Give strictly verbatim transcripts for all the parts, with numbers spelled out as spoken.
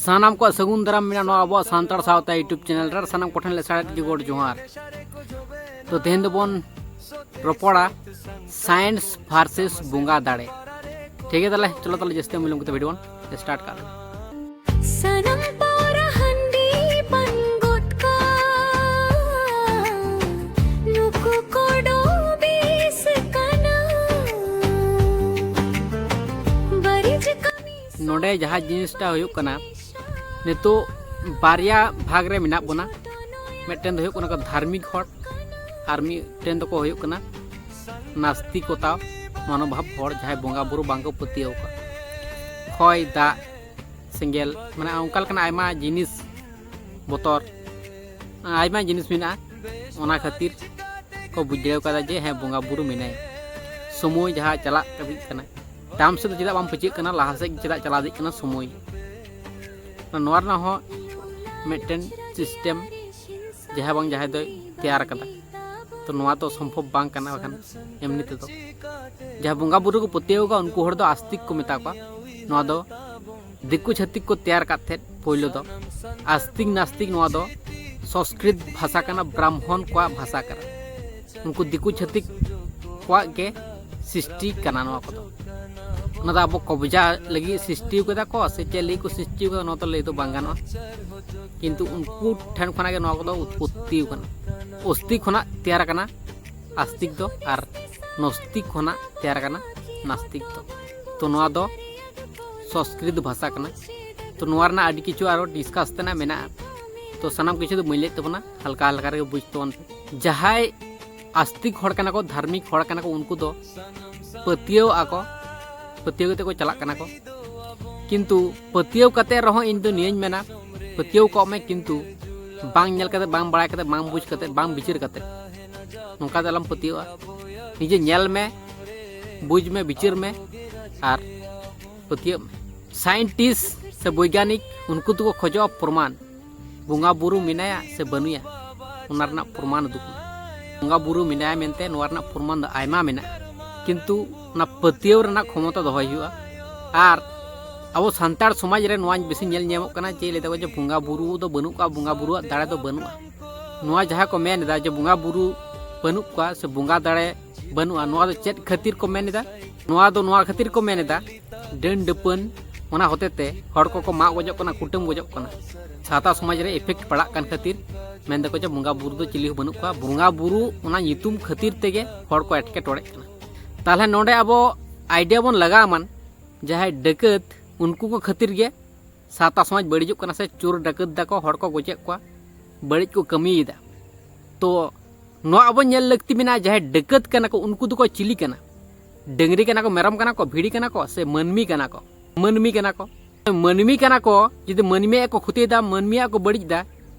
ᱥᱟᱱᱟᱢ ᱠᱚᱣᱟᱜ ᱥᱟᱹᱜᱩᱱ ᱫᱟᱨᱟᱢ ᱢᱮᱱᱟᱜᱼᱟ ᱱᱚᱣᱟ ᱟᱵᱚᱣᱟᱜ ᱥᱟᱱᱛᱟᱲ ᱥᱟᱶᱛᱟ YouTube ᱪᱮᱱᱮᱞ ᱨᱮ᱾ ᱥᱟᱱᱟᱢ ᱠᱚᱴᱷᱮᱱ ᱞᱮ ᱥᱟᱲᱮᱫ ᱜᱮ ᱜᱚᱰ ᱡᱚᱦᱟᱨ᱾ ᱛᱚ ᱛᱮᱦᱮᱧ ᱫᱚᱵᱚᱱ ᱨᱚᱯᱚᱲᱟ ᱥᱟᱭᱮᱱᱥ ᱵᱷᱟᱨᱥᱮᱥ ᱵᱚᱸᱜᱟ ᱫᱟᱲᱮ᱾ ᱴᱷᱤᱠ ᱜᱮᱭᱟ, ᱛᱟᱦᱞᱮ ᱪᱚᱞᱚ ᱛᱟᱦᱞᱮ ᱡᱟᱹᱥᱛᱤ ᱵᱟᱝ ᱵᱤᱞᱚᱢ ᱠᱟᱛᱮ ᱵᱷᱤᱰᱤᱭᱳ ᱵᱚᱱ ᱥᱴᱟᱨᱴ ᱠᱟᱜ ᱞᱮᱜᱮ᱾ ᱥᱟᱱᱟᱢ ᱯᱟᱣᱨᱟ ᱦᱟᱺᱰᱤ ᱯᱟᱱ ᱜᱚᱴᱠᱟ ᱱᱩᱠᱩ ᱠᱚᱫᱚ ᱵᱮᱥ ᱠᱟᱱᱟ᱾ ᱵᱟᱹᱲᱤᱡ ᱠᱟᱹᱢᱤ ᱱᱚᱰᱮ ᱡᱟᱦᱟᱸ ᱡᱤᱱᱤᱥᱴᱟ ᱦᱩᱭᱩᱜ ᱠᱟᱱᱟ, ᱱᱤᱛᱚᱜ ᱵᱟᱨᱭᱟ ᱵᱷᱟᱜᱽ ᱨᱮ ᱢᱮᱱᱟᱜ ᱵᱚᱱᱟ᱾ ᱢᱤᱫᱴᱮᱱ ᱫᱚ ᱦᱩᱭᱩᱜ ᱠᱟᱱᱟ ᱠᱚ ᱫᱷᱟᱨᱢᱤᱠ ᱦᱚᱲ, ᱟᱨ ᱢᱤᱫᱴᱮᱱ ᱫᱚᱠᱚ ᱦᱩᱭᱩᱜ ᱠᱟᱱᱟ ᱱᱟᱥᱛᱤᱠᱚᱛᱟ ᱢᱚᱱᱳᱵᱷᱟᱵ ᱦᱚᱲ, ᱡᱟᱦᱟᱸᱭ ᱵᱚᱸᱜᱟ ᱵᱩᱨᱩ ᱵᱟᱝ ᱠᱚ ᱯᱟᱹᱛᱭᱟᱹᱣ ᱠᱚᱣᱟ᱾ ᱦᱚᱭ, ᱫᱟᱜ, ᱥᱮᱸᱜᱮᱞ, ᱢᱟᱱᱮ ᱚᱱᱠᱟ ᱞᱮᱠᱟᱱᱟᱜ ᱟᱭᱢᱟ ᱡᱤᱱᱤᱥ, ᱵᱚᱛᱚᱨ, ᱟᱭᱢᱟ ᱡᱤᱱᱤᱥ ᱢᱮᱱᱟᱜᱼᱟ᱾ ᱚᱱᱟ ᱠᱷᱟᱹᱛᱤᱨ ᱠᱚ ᱵᱩᱡᱷᱟᱹᱣ ᱠᱟᱫᱟ ᱡᱮ ᱦᱮᱸ, ᱵᱚᱸᱜᱟ ᱵᱩᱨᱩ ᱢᱮᱱᱟᱭᱟ᱾ ᱥᱚᱢᱚᱭ ᱡᱟᱦᱟᱸ ᱪᱟᱞᱟᱜ ᱤᱫᱤᱜ ᱠᱟᱱᱟ, ᱛᱟᱭᱚᱢ ᱥᱮᱫ ᱫᱚ ᱪᱮᱫᱟᱜ ᱵᱟᱢ ᱯᱟᱹᱪᱟᱹᱜ ᱠᱟᱱᱟ, ᱞᱟᱦᱟ ᱥᱮᱫ ᱜᱮ ᱪᱮᱫᱟᱜ ᱪᱟᱞᱟᱣ ᱤᱫᱤᱜ ᱠᱟᱱᱟ ᱥᱚᱢᱚᱭ? ᱱᱚᱣᱟ ᱨᱮᱱᱟᱜ ᱦᱚᱸ ᱢᱤᱫᱴᱮᱱ ᱥᱤᱥᱴᱮᱢ ᱡᱟᱦᱟᱸᱭ ᱵᱟᱝ ᱡᱟᱦᱟᱸᱭ ᱫᱚᱭ ᱛᱮᱭᱟᱨ ᱠᱟᱫᱟ᱾ ᱛᱚ ᱱᱚᱣᱟ ᱫᱚ ᱥᱚᱢᱵᱷᱚᱵ ᱵᱟᱝ ᱠᱟᱱᱟ᱾ ᱵᱟᱠᱷᱟᱱ ᱮᱢᱱᱤ ᱛᱮᱫᱚ ᱡᱟᱦᱟᱸ ᱵᱚᱸᱜᱟ ᱵᱩᱨᱩ ᱠᱚ ᱯᱟᱹᱛᱭᱟᱹᱣ ᱠᱚᱣᱟ, ᱩᱱᱠᱩ ᱦᱚᱲ ᱫᱚ ᱟᱥᱛᱤᱠ ᱠᱚ ᱢᱮᱛᱟ ᱠᱚᱣᱟ᱾ ᱱᱚᱣᱟ ᱫᱚ ᱫᱤᱠᱩ ᱪᱷᱟᱹᱛᱤᱠ ᱠᱚ ᱛᱮᱭᱟᱨ ᱠᱟᱫ ᱛᱟᱦᱮᱸᱫ ᱯᱳᱭᱞᱳ ᱫᱚ᱾ ᱟᱥᱛᱤᱠ ᱱᱟᱥᱛᱤᱠ ᱱᱚᱣᱟ ᱫᱚ ᱥᱚᱸᱥᱠᱨᱤᱛ ᱵᱷᱟᱥᱟ ᱠᱟᱱᱟ, ᱵᱨᱟᱦᱢᱚᱱ ᱠᱚᱣᱟᱜ ᱵᱷᱟᱥᱟ ᱠᱟᱱᱟ᱾ ᱩᱱᱠᱩ ᱫᱤᱠᱩ ᱪᱷᱟᱹᱛᱤᱠ ᱠᱚᱣᱟᱜ ᱜᱮ ᱥᱨᱤᱥᱴᱤ ᱠᱟᱱᱟ ᱱᱚᱣᱟ ᱠᱚᱫᱚ᱾ ᱚᱱᱟ ᱫᱚ ᱟᱵᱚ ᱠᱚᱵᱽᱡᱟ ᱞᱟᱹᱜᱤᱫ ᱥᱨᱤᱥᱴᱤ ᱠᱟᱫᱟ ᱠᱚ ᱥᱮ ᱪᱮᱫ ᱞᱟᱹᱜᱤᱫ ᱠᱚ ᱥᱨᱤᱥᱴᱤ ᱠᱟᱫᱟ, ᱱᱚᱣᱟ ᱫᱚ ᱞᱟᱹᱭ ᱫᱚ ᱵᱟᱝ ᱜᱟᱱᱚᱜᱼᱟ᱾ ᱠᱤᱱᱛᱩ ᱩᱱᱠᱩ ᱴᱷᱮᱱ ᱠᱷᱚᱱᱟᱜ ᱜᱮ ᱱᱚᱣᱟ ᱠᱚᱫᱚ ᱩᱛᱯᱚᱛᱛᱤ ᱠᱟᱱᱟ᱾ ᱚᱥᱛᱤ ᱠᱷᱚᱱᱟᱜ ᱛᱮᱭᱟᱨ ᱠᱟᱱᱟ ᱟᱥᱛᱤᱠ ᱫᱚ, ᱟᱨ ᱱᱚᱥᱛᱤᱠ ᱠᱷᱚᱱᱟᱜ ᱛᱮᱭᱟᱨ ᱠᱟᱱᱟ ᱱᱟᱥᱛᱤᱠ ᱫᱚ᱾ ᱛᱚ ᱱᱚᱣᱟ ᱫᱚ ᱥᱚᱸᱥᱠᱨᱤᱛ ᱵᱷᱟᱥᱟ ᱠᱟᱱᱟ᱾ ᱛᱚ ᱱᱚᱣᱟ ᱨᱮᱱᱟᱜ ᱟᱹᱰᱤ ᱠᱤᱪᱷᱩ ᱟᱨᱚ ᱰᱤᱥᱠᱟᱥ ᱛᱮᱱᱟᱜ ᱢᱮᱱᱟᱜᱼᱟ᱾ ᱛᱚ ᱥᱟᱱᱟᱢ ᱠᱤᱪᱷᱩ ᱫᱚ ᱵᱟᱹᱧ ᱞᱟᱹᱭᱮᱫ ᱛᱟᱵᱚᱱᱟ, ᱦᱟᱞᱠᱟ ᱦᱟᱞᱠᱟ ᱨᱮᱜᱮ ᱵᱩᱡᱽ ᱛᱟᱵᱚᱱ ᱯᱮ᱾ ᱡᱟᱦᱟᱸᱭ ᱟᱥᱛᱤᱠ ᱦᱚᱲ ᱠᱟᱱᱟ ᱠᱚ, ᱫᱷᱟᱨᱢᱤᱠ ᱦᱚᱲ ᱠᱟᱱᱟ ᱠᱚ, ᱩᱱᱠᱩ ᱫᱚ ᱯᱟᱹᱛᱭᱟᱹᱣ ᱟᱠᱚ, ᱯᱟᱹᱛᱭᱟᱹᱣ ᱠᱟᱛᱮ ᱠᱚ ᱪᱟᱞᱟᱜ ᱠᱟᱱᱟ ᱠᱚ᱾ ᱠᱤᱱᱛᱩ ᱯᱟᱹᱛᱭᱟᱹᱣ ᱠᱟᱛᱮ ᱨᱮᱦᱚᱸ ᱤᱧ ᱫᱚ ᱱᱤᱭᱟᱹᱧ ᱢᱮᱱᱟ, ᱯᱟᱹᱛᱭᱟᱹᱣ ᱠᱚᱜ ᱢᱮ, ᱠᱤᱱᱛᱩ ᱵᱟᱝ ᱧᱮᱞ ᱠᱟᱛᱮ, ᱵᱟᱝ ᱵᱟᱲᱟᱭ ᱠᱟᱛᱮ, ᱵᱟᱝ ᱵᱩᱡᱽ ᱠᱟᱛᱮ, ᱵᱟᱝ ᱵᱤᱪᱟᱹᱨ ᱠᱟᱛᱮ ᱱᱚᱝᱠᱟ ᱫᱚ ᱟᱞᱚᱢ ᱯᱟᱹᱛᱭᱟᱹᱣᱟ᱾ ᱱᱤᱡᱮ ᱧᱮᱞ ᱢᱮ, ᱵᱩᱡᱽ ᱢᱮ, ᱵᱤᱪᱟᱹᱨ ᱢᱮ, ᱟᱨ ᱯᱟᱹᱛᱭᱟᱹᱜ ᱢᱮ᱾ ᱥᱟᱭᱮᱱᱴᱤᱥᱴ ᱥᱮ ᱵᱳᱭᱜᱟᱱᱤᱠ, ᱩᱱᱠᱩ ᱫᱚᱠᱚ ᱠᱷᱚᱡᱚᱜᱼᱟ ᱯᱨᱚᱢᱟᱱ, ᱵᱚᱸᱜᱟ ᱵᱩᱨᱩ ᱢᱮᱱᱟᱭᱟ ᱥᱮ ᱵᱟᱹᱱᱩᱭᱟ, ᱚᱱᱟ ᱨᱮᱱᱟᱜ ᱯᱨᱚᱢᱟᱱ ᱩᱫᱩᱜ ᱢᱮ᱾ ᱵᱚᱸᱜᱟ ᱵᱩᱨᱩ ᱢᱮᱱᱟᱭᱟ ᱢᱮᱱᱛᱮ ᱱᱚᱣᱟ ᱨᱮᱱᱟᱜ ᱯᱨᱚᱢᱟᱱ ᱫᱚ ᱟᱭᱢᱟ ᱢᱮᱱᱟᱜᱼᱟ, ᱠᱤᱱᱛᱩ ᱚᱱᱟ ᱯᱟᱹᱛᱭᱟᱹᱣ ᱨᱮᱱᱟᱜ ᱠᱷᱚᱢᱚᱛᱟ ᱫᱚᱦᱚᱭ ᱦᱩᱭᱩᱜᱼᱟ᱾ ᱟᱨ ᱟᱵᱚ ᱥᱟᱱᱛᱟᱲ ᱥᱚᱢᱟᱡᱽ ᱨᱮ ᱱᱚᱣᱟ ᱵᱮᱥᱤ ᱧᱮᱞ ᱧᱟᱢᱚᱜ ᱠᱟᱱᱟ, ᱪᱮᱫ ᱞᱟᱹᱭ ᱫᱟᱠᱚ ᱡᱮ ᱵᱚᱸᱜᱟ ᱵᱩᱨᱩ ᱫᱚ ᱵᱟᱹᱱᱩᱜ ᱠᱚᱣᱟ, ᱵᱚᱸᱜᱟ ᱵᱩᱨᱩᱣᱟᱜ ᱫᱟᱲᱮ ᱫᱚ ᱵᱟᱹᱱᱩᱜᱼᱟ᱾ ᱱᱚᱣᱟ ᱡᱟᱦᱟᱸ ᱠᱚ ᱢᱮᱱ ᱮᱫᱟ ᱡᱮ ᱵᱚᱸᱜᱟ ᱵᱩᱨᱩ ᱵᱟᱹᱱᱩᱜ ᱠᱚᱣᱟ ᱥᱮ ᱵᱚᱸᱜᱟ ᱫᱟᱲᱮ ᱵᱟᱹᱱᱩᱜᱼᱟ, ᱱᱚᱣᱟ ᱫᱚ ᱪᱮᱫ ᱠᱷᱟᱹᱛᱤᱨ ᱠᱚ ᱢᱮᱱ ᱮᱫᱟ? ᱱᱚᱣᱟ ᱫᱚ ᱱᱚᱣᱟ ᱠᱷᱟᱹᱛᱤᱨ ᱠᱚ ᱢᱮᱱ ᱮᱫᱟ, ᱰᱟᱹᱱ ᱰᱟᱹᱯᱟᱹᱱ ᱚᱱᱟ ᱦᱚᱛᱮ ᱛᱮ ᱦᱚᱲ ᱠᱚᱠᱚ ᱢᱟᱜ ᱜᱚᱡᱚᱜ ᱠᱟᱱᱟ, ᱠᱩᱴᱟᱹᱢ ᱜᱚᱡᱚᱜ ᱠᱟᱱᱟ᱾ ᱥᱟᱶᱛᱟ ᱥᱚᱢᱟᱡᱽ ᱨᱮ effect ᱯᱟᱲᱟᱜ ᱠᱟᱱ ᱠᱷᱟᱹᱛᱤᱨ ᱢᱮᱱ ᱫᱟᱠᱚ ᱡᱮ ᱵᱚᱸᱜᱟ ᱵᱩᱨᱩ ᱫᱚ ᱪᱤᱞᱤ ᱦᱚᱸ ᱵᱟᱹᱱᱩᱜ ᱠᱚᱣᱟ, ᱵᱚᱸᱜᱟ ᱵᱩᱨᱩ ᱚᱱᱟ ᱧᱩᱛᱩᱢ ᱠᱷᱟᱹᱛᱤᱨ ᱛᱮᱜᱮ ᱦᱚᱲ ᱠᱚ ᱮᱴᱠᱮᱴᱚᱬᱮᱜ ᱠᱟᱱᱟ᱾ ᱛᱟᱦᱚᱞᱮ ᱱᱚᱰᱮ ᱟᱵᱚ idea ᱵᱚᱱ ᱞᱟᱜᱟᱣ ᱢᱟᱱ, ᱡᱟᱦᱟᱸᱭ ᱰᱟᱹᱠᱟᱹᱛ, ᱩᱱᱠᱩ ᱠᱚ ᱠᱷᱟᱹᱛᱤᱨ ᱜᱮ ᱥᱟᱶᱛᱟ ᱥᱚᱢᱟᱡᱽ ᱵᱟᱹᱲᱤᱡᱚᱜ ᱠᱟᱱᱟ, ᱥᱮ ᱪᱳᱨ ᱰᱟᱹᱠᱟᱹᱛ ᱫᱟᱠᱚ, ᱦᱚᱲ ᱠᱚ ᱜᱚᱡᱮᱫ ᱠᱚᱣᱟ, ᱵᱟᱹᱲᱤᱡ ᱠᱚ ᱠᱟᱹᱢᱤᱭᱮᱫᱟ᱾ ᱛᱚ ᱱᱚᱣᱟ ᱟᱵᱚ ᱧᱮᱞ ᱞᱟᱹᱠᱛᱤ ᱢᱮᱱᱟᱜᱼᱟ, ᱡᱟᱦᱟᱸᱭ ᱰᱟᱹᱠᱟᱹᱛ ᱠᱟᱱᱟ ᱠᱚ, ᱩᱱᱠᱩ ᱫᱚᱠᱚ ᱪᱤᱞᱤ ᱠᱟᱱᱟ? ᱰᱟᱹᱝᱨᱤ ᱠᱟᱱᱟ ᱠᱚ, ᱢᱮᱨᱚᱢ ᱠᱟᱱᱟ ᱠᱚ, ᱵᱷᱤᱲᱤ ᱠᱟᱱᱟ ᱠᱚ, ᱥᱮ ᱢᱟᱹᱱᱢᱤ ᱠᱟᱱᱟ ᱠᱚ? ᱢᱟᱹᱱᱢᱤ ᱠᱟᱱᱟ ᱠᱚ᱾ ᱢᱟᱹᱱᱢᱤ ᱠᱟᱱᱟ ᱠᱚ, ᱡᱩᱫᱤ ᱢᱟᱹᱱᱢᱤᱭᱟᱜ ᱠᱚ ᱠᱷᱚᱛᱤᱭᱮᱫᱟ, ᱢᱟᱹᱱᱢᱤᱭᱟᱜ ᱠᱚ ᱵᱟᱹᱲᱤᱡ ᱮᱫᱟ,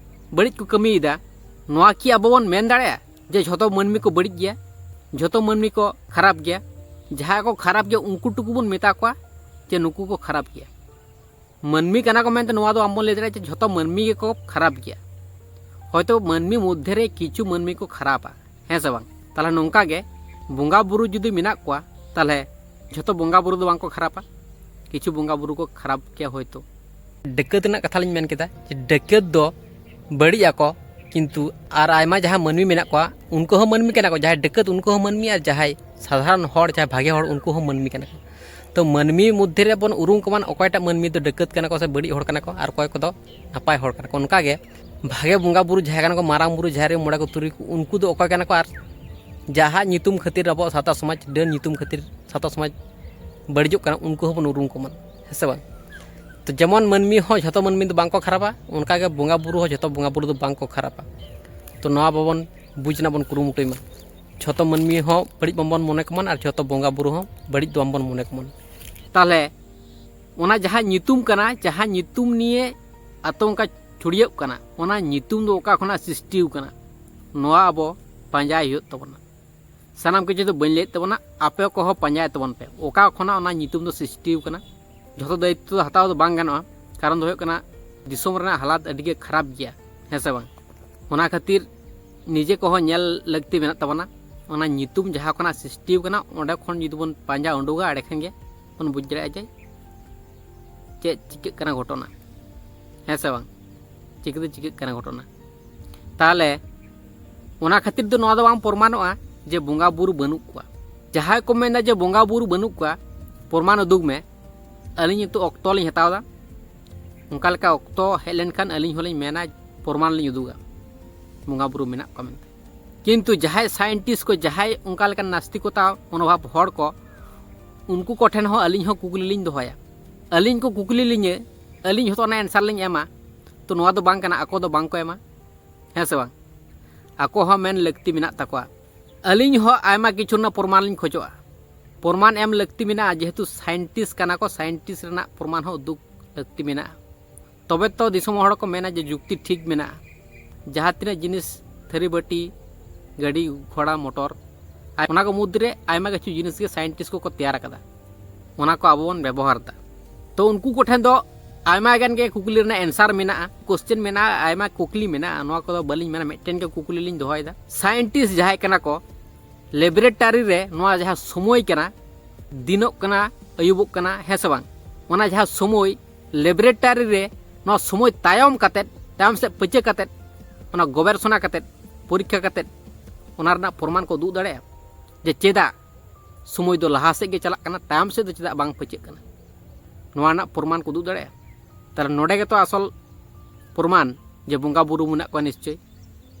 ᱵᱟᱹᱲᱤᱡ ᱠᱚ ᱠᱟᱹᱢᱤᱭᱮᱫᱟ, ᱱᱚᱣᱟ ᱠᱤ ᱟᱵᱚ ᱵᱚᱱ ᱢᱮᱱ ᱫᱟᱲᱮᱭᱟᱜᱼᱟ ᱡᱮ ᱡᱷᱚᱛᱚ ᱢᱟᱹᱱᱢᱤ ᱠᱚ ᱵᱟᱹᱲᱤᱡ ᱜᱮᱭᱟ, ᱡᱷᱚᱛᱚ ᱢᱟᱹᱱᱢᱤ ᱠᱚ ᱠᱷᱟᱨᱟᱯ ᱜᱮᱭᱟ? ᱡᱟᱦᱟᱸᱭ ᱠᱚ ᱠᱷᱟᱨᱟᱯ ᱜᱮᱭᱟ, ᱩᱱᱠᱩ ᱴᱩᱠᱩ ᱵᱚᱱ ᱢᱮᱛᱟ ᱠᱚᱣᱟ ᱡᱮ ᱱᱩᱠᱩ ᱠᱚ ᱠᱷᱟᱨᱟᱯ ᱜᱮᱭᱟ᱾ ᱢᱟᱹᱱᱢᱤ ᱠᱟᱱᱟ ᱠᱚ ᱢᱮᱱᱛᱮ ᱱᱚᱣᱟ ᱫᱚ ᱵᱟᱝ ᱵᱚᱱ ᱞᱟᱹᱭ ᱫᱟᱲᱮᱭᱟᱜᱼᱟ ᱡᱮ ᱡᱷᱚᱛᱚ ᱢᱟᱹᱱᱢᱤ ᱜᱮᱠᱚ ᱠᱷᱟᱨᱟᱯ ᱜᱮᱭᱟ᱾ ᱦᱚᱭᱛᱳ ᱢᱟᱹᱱᱢᱤ ᱢᱚᱫᱽᱫᱷᱮ ᱨᱮ ᱠᱤᱪᱷᱩ ᱢᱟᱹᱱᱢᱤ ᱠᱚ ᱠᱷᱟᱨᱟᱯᱟ, ᱦᱮᱸ ᱥᱮ ᱵᱟᱝ? ᱛᱟᱦᱚᱞᱮ ᱱᱚᱝᱠᱟ ᱜᱮ ᱵᱚᱸᱜᱟ ᱵᱩᱨᱩ ᱡᱩᱫᱤ ᱢᱮᱱᱟᱜ ᱠᱚᱣᱟ, ᱛᱟᱦᱚᱞᱮ ᱡᱷᱚᱛᱚ ᱵᱚᱸᱜᱟ ᱵᱩᱨᱩ ᱫᱚ ᱵᱟᱝ ᱠᱚ ᱠᱷᱟᱨᱟᱯᱟ, ᱠᱤᱪᱷᱩ ᱵᱚᱸᱜᱟ ᱵᱩᱨᱩ ᱠᱚ ᱠᱷᱟᱨᱟᱯ ᱜᱮᱭᱟ ᱦᱚᱭᱛᱳ᱾ ᱰᱟᱹᱠᱟᱹᱛ ᱨᱮᱱᱟᱜ ᱠᱟᱛᱷᱟ ᱞᱤᱧ ᱢᱮᱱ ᱠᱮᱫᱟ ᱡᱮ ᱰᱟᱹᱠᱟᱹᱛ ᱫᱚ ᱵᱟᱹᱲᱤᱡ ᱟᱠᱚ, ᱠᱤᱱᱛᱩ ᱟᱨ ᱟᱭᱢᱟ ᱡᱟᱦᱟᱸ ᱢᱟᱹᱱᱢᱤ ᱢᱮᱱᱟᱜ ᱠᱚᱣᱟ, ᱩᱱᱠᱩ ᱦᱚᱸ ᱢᱟᱹᱱᱢᱤ ᱠᱟᱱᱟ ᱠᱚ᱾ ᱡᱟᱦᱟᱸᱭ ᱰᱟᱹᱠᱟᱹᱛ, ᱩᱱᱠᱩ ᱦᱚᱸ ᱢᱟᱹᱱᱢᱤ, ᱟᱨ ᱡᱟᱦᱟᱸᱭ ᱥᱟᱫᱷᱟᱨᱚᱱ ᱦᱚᱲ, ᱡᱟᱦᱟᱸᱭ ᱵᱷᱟᱜᱮ ᱦᱚᱲ, ᱩᱱᱠᱩ ᱦᱚᱸ ᱢᱟᱹᱱᱢᱤ ᱠᱟᱱᱟ ᱠᱚ᱾ ᱛᱚ ᱢᱟᱹᱱᱢᱤ ᱢᱚᱫᱽᱫᱷᱮ ᱨᱮᱵᱚᱱ ᱩᱨᱩᱢ ᱠᱚᱢᱟ ᱚᱠᱚᱭᱴᱟᱜ ᱢᱟᱹᱱᱢᱤ ᱫᱚ ᱰᱟᱹᱠᱟᱹᱛ ᱠᱟᱱᱟ ᱠᱚ ᱥᱮ ᱵᱟᱹᱲᱤᱡ ᱦᱚᱲ ᱠᱟᱱᱟ ᱠᱚ, ᱟᱨ ᱚᱠᱚᱭ ᱠᱚᱫᱚ ᱱᱟᱯᱟᱭ ᱦᱚᱲ ᱠᱟᱱᱟ ᱠᱚ᱾ ᱚᱱᱠᱟᱜᱮ ᱵᱷᱟᱜᱮ ᱵᱚᱸᱜᱟ ᱵᱩᱨᱩ ᱡᱟᱦᱟᱸᱭ ᱠᱟᱱᱟ ᱠᱚ, ᱢᱟᱨᱟᱝ ᱵᱩᱨᱩ, ᱡᱟᱦᱮᱨ ᱟᱭᱳ, ᱢᱚᱬᱮ ᱠᱚ, ᱛᱩᱨᱩᱭ ᱠᱚ, ᱩᱱᱠᱩ ᱫᱚ ᱚᱠᱚᱭ ᱠᱟᱱᱟ ᱠᱚ? ᱟᱨ ᱡᱟᱦᱟᱸ ᱧᱩᱛᱩᱢ ᱠᱷᱟᱹᱛᱤᱨ ᱟᱵᱚᱣᱟᱜ ᱥᱟᱶᱛᱟ ᱥᱚᱢᱟᱡᱽ, ᱰᱟᱹᱱ ᱧᱩᱛᱩᱢ ᱠᱷᱟᱹᱛᱤᱨ ᱥᱟᱶᱛᱟ ᱥᱚᱢᱟᱡᱽ ᱵᱟᱹᱲᱤᱡᱚᱜ ᱠᱟᱱᱟ, ᱩᱱᱠᱩ ᱦᱚᱸᱵᱚᱱ ᱩᱨᱩᱢ ᱠᱚᱢᱟ, ᱦᱮᱸ ᱥᱮ ᱵᱟᱝ? ᱛᱚ ᱡᱮᱢᱚᱱ ᱢᱟᱹᱱᱢᱤ ᱦᱚᱸ ᱡᱷᱚᱛᱚ ᱢᱟᱹᱱᱢᱤ ᱫᱚ ᱵᱟᱝ ᱠᱚ ᱠᱷᱟᱨᱟᱯᱟ, ᱚᱱᱠᱟᱜᱮ ᱵᱚᱸᱜᱟ ᱵᱩᱨᱩ ᱦᱚᱸ ᱡᱷᱚᱛᱚ ᱵᱚᱸᱜᱟ ᱵᱩᱨᱩ ᱫᱚ ᱵᱟᱝ ᱠᱚ ᱠᱷᱟᱨᱟᱯᱟ᱾ ᱛᱚ ᱱᱚᱣᱟ ᱵᱟᱵᱚᱱ ᱵᱩᱡᱽ ᱨᱮᱱᱟᱜ ᱵᱚᱱ ᱠᱩᱨᱩᱢᱩᱴᱩᱭ ᱢᱟ᱾ ᱡᱷᱚᱛᱚ ᱢᱟᱹᱱᱢᱤ ᱦᱚᱸ ᱵᱟᱹᱲᱤᱡ ᱵᱟᱝᱵᱚᱱ ᱢᱚᱱᱮ ᱠᱚᱢᱟ ᱟᱨ ᱡᱷᱚᱛᱚ ᱵᱚᱸᱜᱟ ᱵᱩᱨᱩ ᱦᱚᱸ ᱵᱟᱹᱲᱤᱡ ᱫᱚ ᱵᱟᱝᱵᱚᱱ ᱢᱚᱱᱮ ᱠᱚᱢᱟ᱾ ᱛᱟᱦᱚᱞᱮ ᱚᱱᱟ ᱡᱟᱦᱟᱸ ᱧᱩᱛᱩᱢ ᱠᱟᱱᱟ, ᱡᱟᱦᱟᱸ ᱧᱩᱛᱩᱢ ᱱᱤᱭᱮ ᱟᱛᱚᱝᱠᱟ ᱪᱷᱩᱲᱭᱟᱹᱜ ᱠᱟᱱᱟ, ᱚᱱᱟ ᱧᱩᱛᱩᱢ ᱫᱚ ᱚᱠᱟ ᱠᱷᱚᱱᱟᱜ ᱥᱨᱤᱥᱴᱤ ᱠᱟᱱᱟ, ᱱᱚᱣᱟ ᱟᱵᱚ ᱯᱟᱸᱡᱟᱭ ᱦᱩᱭᱩᱜ ᱛᱟᱵᱚᱱᱟ᱾ ᱥᱟᱱᱟᱢ ᱠᱤᱪᱷᱩ ᱫᱚ ᱵᱟᱹᱧ ᱞᱟᱹᱭᱮᱫ ᱛᱟᱵᱚᱱᱟ, ᱟᱯᱮ ᱠᱚᱦᱚᱸ ᱯᱟᱸᱡᱟᱭ ᱛᱟᱵᱚᱱ ᱯᱮ, ᱚᱠᱟ ᱠᱷᱚᱱᱟᱜ ᱚᱱᱟ ᱧᱩᱛᱩᱢ ᱫᱚ ᱥᱨᱤᱥᱴᱤ ᱠᱟᱱᱟ᱾ ᱡᱷᱚᱛᱚ ᱫᱟᱭᱤᱛᱛᱚ ᱫᱚ ᱦᱟᱛᱟᱣ ᱫᱚ ᱵᱟᱝ ᱜᱟᱱᱚᱜᱼᱟ, ᱠᱟᱨᱚᱱ ᱫᱚ ᱦᱩᱭᱩᱜ ᱠᱟᱱᱟ ᱫᱤᱥᱚᱢ ᱨᱮᱱᱟᱜ ᱦᱟᱞᱟᱛ ᱟᱹᱰᱤ ᱜᱮ ᱠᱷᱟᱨᱟᱯ ᱜᱮᱭᱟ, ᱦᱮᱸ ᱥᱮ ᱵᱟᱝ? ᱚᱱᱟ ᱠᱷᱟᱹᱛᱤᱨ ᱱᱤᱡᱮ ᱠᱚᱦᱚᱸ ᱧᱮᱞ ᱞᱟᱹᱠᱛᱤ ᱢᱮᱱᱟᱜ ᱛᱟᱵᱚᱱᱟ᱾ ᱚᱱᱟ ᱧᱩᱛᱩᱢ ᱡᱟᱦᱟᱸ ᱠᱷᱚᱱᱟᱜ ᱥᱨᱤᱥᱴᱤ ᱠᱟᱱᱟ, ᱚᱸᱰᱮ ᱠᱷᱚᱱ ᱡᱩᱫᱤ ᱵᱚᱱ ᱯᱟᱸᱡᱟ ᱩᱰᱩᱠᱟ, ᱮᱸᱰᱮ ᱠᱷᱟᱱ ᱜᱮ ᱵᱚᱱ ᱵᱩᱡᱽ ᱫᱟᱲᱮᱭᱟᱜᱼᱟ ᱡᱮ ᱪᱮᱫ ᱪᱤᱠᱟᱹᱜ ᱠᱟᱱᱟ ᱜᱷᱚᱴᱚᱱᱟ, ᱦᱮᱸ ᱥᱮ ᱵᱟᱝ? ᱪᱤᱠᱟᱹᱛᱮ ᱪᱤᱠᱟᱹᱜ ᱠᱟᱱᱟ ᱜᱷᱚᱴᱚᱱᱟ? ᱛᱟᱦᱚᱞᱮ ᱚᱱᱟ ᱠᱷᱟᱹᱛᱤᱨ ᱫᱚ ᱱᱚᱣᱟ ᱫᱚ ᱵᱟᱝ ᱯᱨᱚᱢᱟᱱᱚᱜᱼᱟ ᱡᱮ ᱵᱚᱸᱜᱟ ᱵᱩᱨᱩ ᱵᱟᱹᱱᱩᱜ ᱠᱚᱣᱟ᱾ ᱡᱟᱦᱟᱸᱭ ᱠᱚ ᱢᱮᱱᱫᱟ ᱡᱮ ᱵᱚᱸᱜᱟ ᱵᱩᱨᱩ ᱵᱟᱹᱱᱩᱜ ᱠᱚᱣᱟ, ᱯᱨᱚᱢᱟᱱ ᱩᱫᱩᱜᱽ ᱢᱮ, ᱟᱹᱞᱤᱧ ᱱᱤᱛᱚᱜ ᱚᱠᱛᱚ ᱞᱤᱧ ᱦᱟᱛᱟᱣ ᱮᱫᱟ᱾ ᱚᱱᱠᱟ ᱞᱮᱠᱟ ᱚᱠᱛᱚ ᱦᱮᱡ ᱞᱮᱱᱠᱷᱟᱱ ᱟᱹᱞᱤᱧ ᱦᱚᱸᱞᱤᱧ ᱢᱮᱱᱟ, ᱯᱨᱚᱢᱟᱱ ᱞᱤᱧ ᱩᱫᱩᱜᱟ ᱵᱚᱸᱜᱟ ᱵᱩᱨᱩ ᱢᱮᱱᱟᱜ ᱠᱚᱣᱟ ᱢᱮᱱᱛᱮ᱾ ᱠᱤᱱᱛᱩ ᱡᱟᱦᱟᱸᱭ ᱥᱟᱭᱮᱱᱴᱤᱥᱴ ᱠᱚ, ᱡᱟᱦᱟᱸᱭ ᱚᱱᱠᱟ ᱞᱮᱠᱟᱱ ᱱᱟᱥᱛᱤᱠᱚᱛᱟ ᱢᱚᱱᱳᱵᱷᱟᱵ ᱦᱚᱲ ᱠᱚ, ᱩᱱᱠᱩ ᱠᱚᱴᱷᱮᱱ ᱦᱚᱸ ᱟᱹᱞᱤᱧ ᱦᱚᱸ ᱠᱩᱠᱞᱤ ᱞᱤᱧ ᱫᱚᱦᱚᱭᱟ᱾ ᱟᱹᱞᱤᱧ ᱠᱚ ᱠᱩᱠᱞᱤ ᱞᱤᱧᱟᱹ, ᱟᱹᱞᱤᱧ ᱦᱚᱸᱛᱚ ᱚᱱᱟ ᱮᱱᱥᱟᱨ ᱞᱤᱧ ᱮᱢᱟ᱾ ᱛᱚ ᱱᱚᱣᱟ ᱫᱚ ᱵᱟᱝ ᱠᱟᱱᱟ, ᱟᱠᱚ ᱫᱚ ᱵᱟᱝ ᱠᱚ ᱮᱢᱟ, ᱦᱮᱸ ᱥᱮ ᱵᱟᱝ? ᱟᱠᱚ ᱦᱚᱸ ᱢᱮᱱ ᱞᱟᱹᱠᱛᱤ ᱢᱮᱱᱟᱜ ᱛᱟᱠᱚᱣᱟ᱾ ᱟᱹᱞᱤᱧ ᱦᱚᱸ ᱟᱭᱢᱟ ᱠᱤᱪᱷᱩ ᱨᱮᱱᱟᱜ ᱯᱨᱚᱢᱟᱱ ᱞᱤᱧ ᱠᱷᱚᱡᱚᱜᱼᱟ᱾ ᱯᱨᱚᱢᱟᱱ ᱮᱢ ᱞᱟᱹᱠᱛᱤ ᱢᱮᱱᱟᱜᱼᱟ, ᱡᱮᱦᱮᱛᱩ ᱥᱟᱭᱮᱱᱴᱤᱥᱴ ᱠᱟᱱᱟ ᱠᱚ, ᱥᱟᱭᱮᱱᱴᱤᱥᱴ ᱨᱮᱱᱟᱜ ᱯᱨᱚᱢᱟᱱ ᱦᱚᱸ ᱩᱫᱩᱜ ᱞᱟᱹᱠᱛᱤ ᱢᱮᱱᱟᱜᱼᱟ᱾ ᱛᱚᱵᱮ ᱛᱚ ᱫᱤᱥᱚᱢ ᱦᱚᱲ ᱠᱚ ᱢᱮᱱᱟ ᱡᱮ ᱡᱩᱠᱛᱤ ᱴᱷᱤᱠ ᱢᱮᱱᱟᱜᱼᱟ᱾ ᱡᱟᱦᱟᱸ ᱛᱤᱱᱟᱹᱜ ᱡᱤᱱᱤᱥ, ᱛᱷᱟᱹᱨᱤ ᱵᱟᱹᱴᱤ, ᱜᱟᱹᱰᱤ ᱜᱷᱚᱲᱟ ᱢᱚᱴᱚᱨ, ᱟᱨ ᱚᱱᱟ ᱠᱚ ᱢᱩᱫᱽᱨᱮ ᱟᱭᱢᱟ ᱠᱤᱪᱷᱩ ᱡᱤᱱᱤᱥ ᱜᱮ ᱥᱟᱭᱮᱱᱴᱤᱥᱴ ᱠᱚᱠᱚ ᱛᱮᱭᱟᱨ ᱟᱠᱟᱫᱟ, ᱚᱱᱟ ᱠᱚ ᱟᱵᱚ ᱵᱚᱱ ᱵᱮᱵᱚᱦᱟᱨ ᱮᱫᱟ᱾ ᱛᱚ ᱩᱱᱠᱩ ᱠᱚᱴᱷᱮᱱ ᱫᱚ ᱟᱭᱢᱟ ᱜᱟᱱ ᱜᱮ ᱠᱩᱠᱞᱤ ᱨᱮᱱᱟᱜ ᱮᱱᱥᱟᱨ ᱢᱮᱱᱟᱜᱼᱟ, ᱠᱚᱥᱪᱮᱱ ᱢᱮᱱᱟᱜᱼᱟ, ᱟᱭᱢᱟ ᱠᱩᱠᱞᱤ ᱢᱮᱱᱟᱜᱼᱟ᱾ ᱱᱚᱣᱟ ᱠᱚᱫᱚ ᱵᱟᱹᱞᱤᱧ ᱢᱮᱱᱟ, ᱢᱤᱫᱴᱮᱱ ᱜᱮ ᱠᱩᱠᱞᱤ ᱞᱤᱧ ᱫᱚᱦᱚᱭᱮᱫᱟ᱾ ᱥᱟᱭᱮᱱᱴᱤᱥᱴ ᱡᱟᱦᱟᱸᱭ ᱠᱟᱱᱟ ᱠᱚ, ᱞᱮᱵᱚᱨᱮᱴᱟᱨᱤ ᱨᱮ ᱱᱚᱣᱟ ᱡᱟᱦᱟᱸ ᱥᱚᱢᱚᱭ ᱠᱟᱱᱟ, ᱫᱤᱱᱚᱜ ᱠᱟᱱᱟ, ᱟᱹᱭᱩᱵᱚᱜ ᱠᱟᱱᱟ, ᱦᱮᱸ ᱥᱮ ᱵᱟᱝ? ᱚᱱᱟ ᱡᱟᱦᱟᱸ ᱥᱚᱢᱚᱭ, ᱞᱮᱵᱚᱨᱮᱴᱟᱨᱤ ᱨᱮ ᱱᱚᱣᱟ ᱥᱚᱢᱚᱭ ᱛᱟᱭᱚᱢ ᱠᱟᱛᱮᱫ, ᱛᱟᱭᱚᱢ ᱥᱮᱫ ᱯᱟᱹᱪᱟᱹ ᱠᱟᱛᱮᱫ, ᱚᱱᱟ ᱜᱚᱵᱮᱨᱥᱚᱱᱟ ᱠᱟᱛᱮᱫ, ᱯᱚᱨᱤᱠᱠᱷᱟ ᱠᱟᱛᱮᱫ, ᱚᱱᱟ ᱨᱮᱱᱟᱜ ᱯᱨᱚᱢᱟᱱ ᱠᱚ ᱩᱫᱩᱜ ᱫᱟᱲᱮᱭᱟᱜᱼᱟ ᱡᱮ ᱪᱮᱫᱟᱜ ᱥᱚᱢᱚᱭ ᱫᱚ ᱞᱟᱦᱟ ᱥᱮᱫ ᱜᱮ ᱪᱟᱞᱟᱜ ᱠᱟᱱᱟ, ᱛᱟᱭᱚᱢ ᱥᱮᱫ ᱫᱚ ᱪᱮᱫᱟᱜ ᱵᱟᱝ ᱯᱟᱹᱪᱟᱹᱜ ᱠᱟᱱᱟ? ᱱᱚᱣᱟ ᱨᱮᱱᱟᱜ ᱯᱨᱚᱢᱟᱱ ᱠᱚ ᱩᱫᱩᱜ ᱫᱟᱲᱮᱭᱟᱜᱼᱟ? ᱛᱟᱦᱞᱮ ᱱᱚᱰᱮ ᱜᱮᱛᱚ ᱟᱥᱚᱞ ᱯᱨᱚᱢᱟᱱ ᱡᱮ ᱵᱚᱸᱜᱟ ᱵᱩᱨᱩ ᱢᱮᱱᱟᱜ ᱠᱚᱣᱟ ᱱᱤᱥᱪᱳᱭ᱾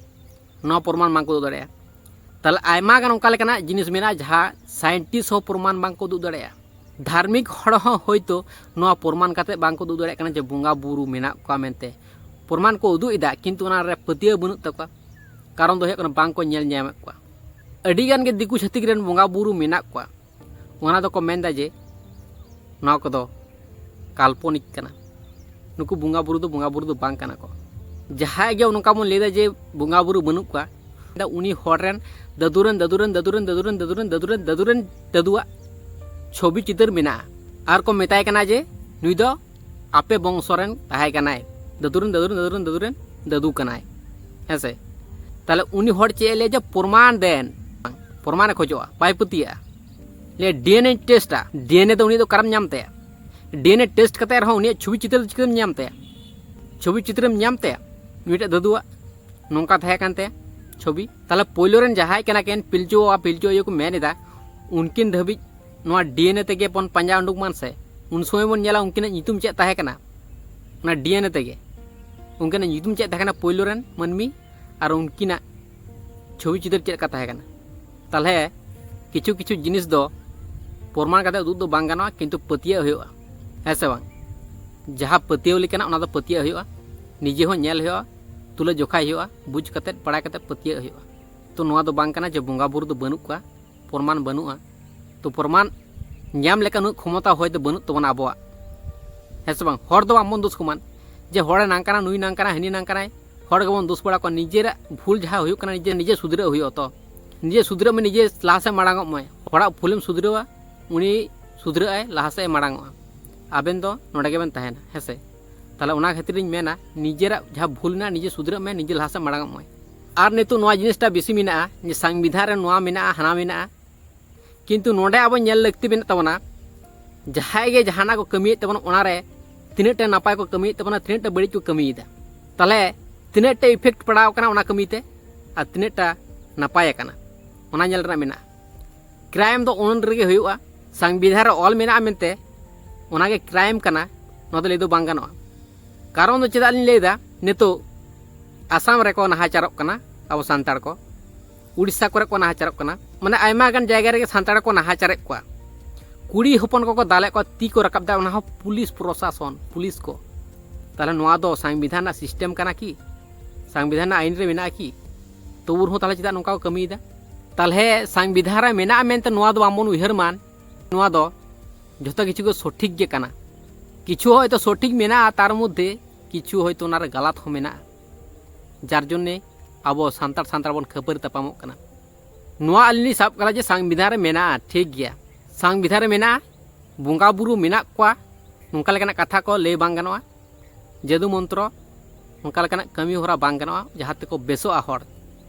ᱱᱚᱣᱟ ᱯᱨᱚᱢᱟᱱ ᱵᱟᱝ ᱠᱚ ᱩᱫᱩᱜ ᱫᱟᱲᱮᱭᱟᱜᱼᱟ᱾ ᱛᱟᱦᱞᱮ ᱟᱭᱢᱟ ᱜᱟᱱ ᱚᱱᱠᱟ ᱞᱮᱠᱟᱱᱟᱜ ᱡᱤᱱᱤᱥ ᱢᱮᱱᱟᱜᱼᱟ ᱡᱟᱦᱟᱸ ᱥᱟᱭᱮᱱᱴᱤᱥᱴ ᱦᱚᱸ ᱯᱨᱚᱢᱟᱱ ᱵᱟᱝ ᱠᱚ ᱩᱫᱩᱜ ᱫᱟᱲᱮᱭᱟᱜᱼᱟ᱾ ᱫᱷᱟᱨᱢᱤᱠ ᱦᱚᱲ ᱦᱚᱸ ᱦᱚᱭᱛᱳ ᱱᱚᱣᱟ ᱯᱨᱚᱢᱟᱱ ᱠᱟᱛᱮ ᱵᱟᱝ ᱠᱚ ᱩᱫᱩᱜ ᱫᱟᱲᱮᱭᱟᱜ ᱠᱟᱱᱟ ᱡᱮ ᱵᱚᱸᱜᱟ ᱵᱩᱨᱩ ᱢᱮᱱᱟᱜ ᱠᱚᱣᱟ ᱢᱮᱱᱛᱮ᱾ ᱯᱨᱚᱢᱟᱱ ᱠᱚ ᱩᱫᱩᱜ ᱮᱫᱟ, ᱠᱤᱱᱛᱩ ᱚᱱᱟ ᱨᱮ ᱯᱟᱹᱛᱭᱟᱹᱣ ᱵᱟᱹᱱᱩᱜ ᱛᱟᱠᱚᱣᱟ᱾ ᱠᱟᱨᱚᱱ ᱫᱚ ᱦᱩᱭᱩᱜ ᱠᱟᱱᱟ ᱵᱟᱝ ᱠᱚ ᱧᱮᱞ ᱧᱟᱢᱮᱫ ᱠᱚᱣᱟ᱾ ᱟᱹᱰᱤ ᱜᱟᱱ ᱜᱮ ᱫᱤᱠᱩ ᱪᱷᱟᱹᱛᱤᱠ ᱨᱮᱱ ᱵᱚᱸᱜᱟ ᱵᱩᱨᱩ ᱢᱮᱱᱟᱜ ᱠᱚᱣᱟ, ᱚᱱᱟ ᱫᱚᱠᱚ ᱢᱮᱱᱫᱟ ᱡᱮ ᱱᱚᱣᱟ ᱠᱚᱫᱚ ᱠᱟᱞᱯᱚᱱᱤᱠ ᱠᱟᱱᱟ, ᱱᱩᱠᱩ ᱵᱚᱸᱜᱟ ᱵᱩᱨᱩ ᱫᱚ ᱵᱚᱸᱜᱟ ᱵᱩᱨᱩ ᱫᱚ ᱵᱟᱝ ᱠᱟᱱᱟ ᱠᱚ᱾ ᱡᱟᱦᱟᱸᱭ ᱜᱮ ᱱᱚᱝᱠᱟ ᱵᱚᱱ ᱞᱟᱹᱭᱫᱟ ᱡᱮ ᱵᱚᱸᱜᱟ ᱵᱩᱨᱩ ᱵᱟᱹᱱᱩᱜ ᱠᱚᱣᱟ, ᱩᱱᱤ ᱦᱚᱲ ᱨᱮᱱ ᱫᱟᱹᱫᱩ ᱨᱮᱱ ᱫᱟᱹᱫᱩ ᱨᱮᱱ ᱫᱟᱹᱫᱩ ᱨᱮᱱ ᱫᱟᱹᱫᱩ ᱨᱮᱱ ᱫᱟᱹᱫᱩ ᱨᱮᱱ ᱫᱟᱹᱫᱩ ᱨᱮᱱ ᱫᱟᱹᱫᱩ ᱨᱮᱱ ᱫᱟᱹᱫᱩᱣᱟᱜ ᱪᱷᱚᱵᱤ ᱪᱤᱛᱟᱹᱨ ᱢᱮᱱᱟᱜᱼᱟ᱾ ᱟᱨ ᱠᱚ ᱢᱮᱛᱟᱭ ᱠᱟᱱᱟ ᱡᱮ ᱱᱩᱭ ᱫᱚ ᱟᱯᱮ ᱵᱚᱝᱥᱚ ᱨᱮᱱ ᱛᱟᱦᱮᱸ ᱠᱟᱱᱟᱭ, ᱫᱟᱹᱫᱩ ᱨᱮᱱ ᱫᱟᱹᱫᱩ ᱨᱮᱱ ᱫᱟᱹᱫᱩ ᱨᱮᱱ ᱫᱟᱹᱫᱩ ᱨᱮᱱ ᱫᱟᱹᱫᱩ ᱠᱟᱱᱟᱭ, ᱦᱮᱸ ᱥᱮ? ᱛᱟᱦᱞᱮ ᱩᱱᱤ ᱦᱚᱲ ᱪᱮᱫ ᱮ ᱞᱟᱹᱭᱟ ᱡᱮ ᱯᱨᱚᱢᱟᱱ ᱫᱮᱱ, ᱯᱨᱚᱢᱟᱱᱮ ᱠᱷᱚᱡᱚᱜᱼᱟ, ᱵᱟᱭ ᱯᱟᱹᱛᱭᱟᱹᱜᱼᱟ᱾ ᱞᱟᱹᱭᱟ ᱰᱤ ᱮᱱ ᱮᱧ ᱴᱮᱥᱴᱟ, ᱰᱤ ᱮᱱ ᱮ ᱫᱚ ᱩᱱᱤ ᱫᱚ ᱚᱠᱟᱨᱮᱢ ᱧᱟᱢ ᱛᱟᱭᱟ? ᱰᱤ ᱮᱱ ᱮ ᱴᱮᱥᱴ ᱠᱟᱛᱮ ᱨᱮᱦᱚᱸ ᱩᱱᱤᱭᱟᱜ ᱪᱷᱚᱵᱤ ᱪᱤᱛᱟᱹᱨ ᱫᱚ ᱪᱤᱠᱟᱹᱢ ᱧᱟᱢ ᱛᱟᱭᱟ? ᱪᱷᱚᱵᱤ ᱪᱤᱛᱟᱹᱨᱮᱢ ᱧᱟᱢ ᱛᱟᱭᱟ? ᱱᱩᱭᱴᱟᱜ ᱫᱟᱫᱩᱣᱟᱜ ᱱᱚᱝᱠᱟ ᱛᱟᱦᱮᱸ ᱠᱟᱱ ᱛᱟᱭᱟ ᱪᱷᱚᱵᱤ᱾ ᱛᱟᱦᱚᱞᱮ ᱯᱳᱭᱞᱳ ᱨᱮᱱ ᱡᱟᱦᱟᱸᱭ ᱠᱟᱱᱟ ᱠᱤᱱ ᱯᱤᱞᱪᱩ ᱵᱟᱵᱟ ᱯᱤᱞᱪᱩ ᱟᱭᱳ ᱠᱚ ᱢᱮᱱ ᱮᱫᱟ, ᱩᱱᱠᱤᱱ ᱫᱷᱟᱹᱵᱤᱡ ᱱᱚᱣᱟ ᱰᱤ ᱮᱱ ᱮ ᱛᱮᱜᱮ ᱵᱚᱱ ᱯᱟᱸᱡᱟ ᱩᱰᱩᱠ ᱢᱟᱱ ᱥᱮ᱾ ᱩᱱ ᱥᱚᱢᱚᱭ ᱵᱚᱱ ᱧᱮᱞᱟ ᱩᱱᱠᱤᱱᱟᱜ ᱧᱩᱛᱩᱢ ᱪᱮᱫ ᱛᱟᱦᱮᱸ ᱠᱟᱱᱟ, ᱚᱱᱟ ᱰᱤ ᱮᱱ ᱮ ᱛᱮᱜᱮ᱾ ᱩᱱᱠᱤᱱᱟᱜ ᱧᱩᱛᱩᱢ ᱪᱮᱫ ᱛᱟᱦᱮᱸ ᱠᱟᱱᱟ ᱯᱳᱭᱞᱳ ᱨᱮᱱ ᱢᱟᱹᱱᱢᱤ, ᱟᱨ ᱩᱱᱠᱤᱱᱟᱜ ᱪᱷᱚᱵᱤ ᱪᱤᱛᱟᱹᱨ ᱪᱮᱫ ᱞᱮᱠᱟ ᱛᱟᱦᱮᱸ ᱠᱟᱱᱟ᱾ ᱛᱟᱦᱚᱞᱮ ᱠᱤᱪᱷᱩ ᱠᱤᱪᱷᱩ ᱡᱤᱱᱤᱥ ᱫᱚ ᱯᱨᱚᱢᱟᱱ ᱠᱟᱛᱮ ᱩᱫᱩᱜ ᱫᱚ ᱵᱟᱝ ᱜᱟᱱᱚᱜᱼᱟ, ᱠᱤᱱᱛᱩ ᱯᱟᱹᱛᱭᱟᱹᱜ ᱦᱩᱭᱩᱜᱼᱟ, ᱦᱮᱸ ᱥᱮ ᱵᱟᱝ? ᱡᱟᱦᱟᱸ ᱯᱟᱹᱛᱭᱟᱹᱣ ᱞᱮᱠᱟᱱᱟᱜ, ᱚᱱᱟ ᱫᱚ ᱯᱟᱹᱛᱭᱟᱹᱜ ᱦᱩᱭᱩᱜᱼᱟ, ᱱᱤᱡᱮ ᱦᱚᱸ ᱧᱮᱞ ᱦᱩᱭᱩᱜᱼᱟ, ᱛᱩᱞᱟᱹ ᱡᱚᱠᱷᱟᱭ ᱦᱩᱭᱩᱜᱼᱟ, ᱵᱩᱡᱽ ᱠᱟᱛᱮ, ᱵᱟᱲᱟᱭ ᱠᱟᱛᱮ ᱯᱟᱹᱛᱭᱟᱹᱜ ᱦᱩᱭᱩᱜᱼᱟ᱾ ᱛᱚ ᱱᱚᱣᱟ ᱫᱚ ᱵᱟᱝ ᱠᱟᱱᱟ ᱡᱮ ᱵᱚᱸᱜᱟ ᱵᱩᱨᱩ ᱫᱚ ᱵᱟᱹᱱᱩᱜ ᱠᱚᱣᱟ, ᱯᱨᱚᱢᱟᱱ ᱵᱟᱹᱱᱩᱜᱼᱟ᱾ ᱛᱚ ᱯᱨᱚᱢᱟᱱ ᱧᱟᱢ ᱞᱮᱠᱟ ᱩᱱᱟᱹᱜ ᱠᱷᱚᱢᱚᱛᱟ ᱦᱚᱭᱛᱳ ᱵᱟᱹᱱᱩᱜ ᱛᱟᱵᱚᱱᱟ ᱟᱵᱚᱣᱟᱜ, ᱦᱮᱸ ᱥᱮ ᱵᱟᱝ? ᱦᱚᱲ ᱫᱚ ᱵᱟᱝᱵᱚᱱ ᱫᱳᱥ ᱠᱚᱢᱟ ᱡᱮ ᱦᱚᱲᱮ ᱱᱟᱝᱠᱟᱱᱟ, ᱱᱩᱭ ᱱᱟᱝᱠᱟᱱᱟ, ᱦᱟᱹᱱᱤ ᱱᱟᱝᱠᱟᱱᱟᱭ, ᱦᱚᱲ ᱜᱮᱵᱚᱱ ᱫᱳᱥ ᱵᱟᱲᱟ ᱠᱚᱣᱟ᱾ ᱱᱤᱡᱮᱨᱟᱜ ᱵᱷᱩᱞ ᱡᱟᱦᱟᱸ ᱦᱩᱭᱩᱜ ᱠᱟᱱᱟ, ᱱᱤᱡᱮ, ᱱᱤᱡᱮ ᱥᱩᱫᱷᱨᱟᱹᱜ ᱦᱩᱭᱩᱜᱼᱟ᱾ ᱛᱚ ᱱᱤᱡᱮ ᱥᱩᱫᱷᱨᱟᱹᱜ ᱢᱮ, ᱱᱤᱡᱮ ᱞᱟᱦᱟ ᱥᱮᱫ ᱢᱟᱲᱟᱝᱚᱜ ᱢᱮ᱾ ᱦᱚᱲᱟᱜ ᱵᱷᱩᱞᱮᱢ ᱥᱩᱫᱷᱨᱟᱹᱣᱟ, ᱩᱱᱤ ᱥᱩᱫᱷᱨᱟᱹᱜ ᱟᱭ, ᱞᱟᱦᱟ ᱥᱮᱫ ᱮ ᱢᱟᱲᱟᱝᱚᱜᱼᱟ᱾ ᱟᱵᱮᱱ ᱫᱚ ᱱᱚᱰᱮ ᱜᱮᱵᱮᱱ ᱛᱟᱦᱮᱱᱟ, ᱦᱮᱸ ᱥᱮ? ᱛᱟᱦᱚᱞᱮ ᱚᱱᱟ ᱠᱷᱟᱹᱛᱤᱨᱤᱧ ᱢᱮᱱᱟ, ᱱᱤᱡᱮᱨᱟᱜ ᱡᱟᱦᱟᱸ ᱵᱷᱩᱞ ᱢᱮᱱᱟᱜᱼᱟ, ᱱᱤᱡᱮ ᱥᱩᱫᱷᱨᱟᱹᱜ ᱢᱮ, ᱱᱤᱡᱮ ᱞᱟᱦᱟ ᱥᱮᱫ ᱢᱟᱲᱟᱝᱚᱜ ᱢᱮ᱾ ᱟᱨ ᱱᱤᱛᱚᱜ ᱱᱚᱣᱟ ᱡᱤᱱᱤᱥᱴᱟ ᱵᱮᱥᱤ ᱢᱮᱱᱟᱜᱼᱟ ᱡᱮ ᱥᱚᱝᱵᱤᱫᱷᱟᱱ ᱨᱮ ᱱᱚᱣᱟ ᱢᱮᱱᱟᱜᱼᱟ, ᱦᱟᱱᱟ ᱢᱮᱱᱟᱜᱼᱟ, ᱠᱤᱱᱛᱩ ᱱᱚᱰᱮ ᱟᱵᱚ ᱧᱮᱞ ᱞᱟᱹᱠᱛᱤ ᱢᱮᱱᱟᱜ ᱛᱟᱵᱚᱱᱟ, ᱡᱟᱦᱟᱸᱭ ᱜᱮ ᱡᱟᱦᱟᱱᱟᱜ ᱠᱚ ᱠᱟᱹᱢᱤᱭᱮᱫ ᱛᱟᱵᱚᱱᱟ, ᱚᱱᱟᱨᱮ ᱛᱤᱱᱟᱹᱜ ᱴᱟ ᱱᱟᱯᱟᱭ ᱠᱚ ᱠᱟᱹᱢᱤᱭᱮᱫ ᱛᱟᱵᱚᱱᱟ, ᱛᱤᱱᱟᱹᱜ ᱴᱟ ᱵᱟᱹᱲᱤᱡ ᱠᱚ ᱠᱟᱹᱢᱤᱭᱮᱫᱟ᱾ ᱛᱟᱦᱚᱞᱮ ᱛᱤᱱᱟᱹᱜ ᱴᱟ ᱤᱯᱷᱮᱠᱴ ᱯᱟᱲᱟᱣ ᱠᱟᱱᱟ ᱚᱱᱟ ᱠᱟᱹᱢᱤᱛᱮ, ᱟᱨ ᱛᱤᱱᱟᱹᱜ ᱴᱟ ᱱᱟᱯᱟᱭ ᱟᱠᱟᱱᱟ, ᱚᱱᱟ ᱧᱮᱞ ᱨᱮᱱᱟᱜ ᱢᱮᱱᱟᱜᱼᱟ᱾ ᱠᱨᱟᱭᱤᱢ ᱫᱚ ᱚᱱ ᱨᱮᱜᱮ ᱦᱩᱭᱩᱜᱼᱟ, ᱥᱚᱝᱵᱤᱫᱷᱟᱱ ᱨᱮ ᱚᱞ ᱢᱮᱱᱟᱜᱼᱟ ᱢᱮᱱᱛᱮ ᱚᱱᱟᱜᱮ ᱠᱨᱟᱭᱤᱢ ᱠᱟᱱᱟ, ᱱᱚᱣᱟ ᱫᱚ ᱞᱟᱹᱭ ᱫᱚ ᱵᱟᱝ ᱜᱟᱱᱚᱜᱼᱟ᱾ ᱠᱟᱨᱚᱱ ᱫᱚ ᱪᱮᱫᱟᱜ ᱞᱤᱧ ᱞᱟᱹᱭᱫᱟ, ᱱᱤᱛᱚᱜ ᱟᱥᱟᱢ ᱨᱮᱠᱚ ᱱᱟᱦᱟᱪᱟᱨᱚᱜ ᱠᱟᱱᱟ ᱟᱵᱚ ᱥᱟᱱᱛᱟᱲ ᱠᱚ, ᱩᱲᱤᱥᱥᱟ ᱠᱚᱨᱮ ᱠᱚ ᱱᱟᱦᱟᱪᱟᱨᱚᱜ ᱠᱟᱱᱟ, ᱢᱟᱱᱮ ᱟᱭᱢᱟ ᱜᱟᱱ ᱡᱟᱭᱜᱟ ᱨᱮᱜᱮ ᱥᱟᱱᱛᱟᱲ ᱠᱚ ᱱᱟᱦᱟᱪᱟᱨᱮᱫ ᱠᱚᱣᱟ, ᱠᱩᱲᱤ ᱦᱚᱯᱚᱱ ᱠᱚᱠᱚ ᱫᱟᱞᱮᱫ ᱠᱚᱣᱟ, ᱛᱤ ᱠᱚ ᱨᱟᱠᱟᱵ ᱫᱟ, ᱚᱱᱟ ᱦᱚᱸ ᱯᱩᱞᱤᱥ ᱯᱨᱚᱥᱟᱥᱚᱱ, ᱯᱩᱞᱤᱥ ᱠᱚ᱾ ᱛᱟᱦᱚᱞᱮ ᱱᱚᱣᱟ ᱫᱚ ᱥᱚᱝᱵᱤᱫᱷᱟᱱ ᱨᱮᱱᱟᱜ ᱥᱤᱥᱴᱮᱢ ᱠᱟᱱᱟ ᱠᱤ? ᱥᱚᱝᱵᱤᱫᱷᱟᱱ ᱨᱮᱱᱟᱜ ᱟᱭᱤᱱ ᱨᱮ ᱢᱮᱱᱟᱜᱼᱟ ᱠᱤ? ᱛᱚᱵᱩ ᱨᱮᱦᱚᱸ ᱛᱟᱦᱚᱞᱮ ᱪᱮᱫᱟᱜ ᱱᱚᱝᱠᱟ ᱠᱚ ᱠᱟᱹᱢᱤᱭᱮᱫᱟ? ᱛᱟᱦᱚᱞᱮ ᱥᱚᱝᱵᱤᱫᱷᱟᱱ ᱨᱮ ᱢᱮᱱᱟᱜᱼᱟ ᱢᱮᱱᱛᱮ ᱱᱚᱣᱟ ᱫᱚ ᱵᱟᱝᱵᱚᱱ ᱩᱭᱦᱟᱹᱨ ᱢᱟ, ᱱᱚᱣᱟ ᱫᱚ ᱡᱷᱚᱛᱚ ᱠᱤᱪᱷᱩ ᱜᱮ ᱥᱚᱴᱷᱤᱠ ᱜᱮ ᱠᱟᱱᱟ᱾ ᱠᱤᱪᱷᱩ ᱦᱚᱭᱛᱳ ᱥᱚᱴᱷᱤᱠ ᱢᱮᱱᱟᱜᱼᱟ, ᱛᱟᱨ ᱢᱚᱫᱽᱫᱷᱮ ᱠᱤᱪᱷᱩ ᱦᱚᱭᱛᱳ ᱚᱱᱟᱨᱮ ᱜᱟᱞᱟᱛ ᱦᱚᱸ ᱢᱮᱱᱟᱜᱼᱟ, ᱡᱟᱨ ᱡᱚᱱᱱᱮ ᱟᱵᱚ ᱥᱟᱱᱛᱟᱲ ᱥᱟᱱᱛᱟᱲ ᱵᱚᱱ ᱠᱷᱟᱹᱯᱟᱹᱨᱤ ᱛᱟᱯᱟᱢᱚᱜ ᱠᱟᱱᱟ᱾ ᱱᱚᱣᱟ ᱟᱹᱞᱤᱧ ᱞᱤᱧ ᱥᱟᱵ ᱠᱟᱫᱟ ᱡᱮ ᱥᱚᱝᱵᱤᱫᱷᱟᱱ ᱨᱮ ᱢᱮᱱᱟᱜᱼᱟ, ᱴᱷᱤᱠ ᱜᱮᱭᱟ, ᱥᱚᱝᱵᱤᱫᱷᱟᱱ ᱨᱮ ᱢᱮᱱᱟᱜᱼᱟ, ᱵᱚᱸᱜᱟ ᱵᱩᱨᱩ ᱢᱮᱱᱟᱜ ᱠᱚᱣᱟ, ᱱᱚᱝᱠᱟ ᱞᱮᱠᱟᱱᱟᱜ ᱠᱟᱛᱷᱟ ᱠᱚ ᱞᱟᱹᱭ ᱵᱟᱝ ᱜᱟᱱᱚᱜᱼᱟ, ᱡᱟᱹᱫᱩ ᱢᱚᱱᱛᱨᱚ, ᱱᱚᱝᱠᱟ ᱞᱮᱠᱟᱱᱟᱜ ᱠᱟᱹᱢᱤ ᱦᱚᱨᱟ ᱵᱟᱝ ᱜᱟᱱᱚᱜᱼᱟ ᱡᱟᱦᱟᱸ ᱛᱮᱠᱚ ᱵᱮᱥᱚᱜᱼᱟ ᱦᱚᱲ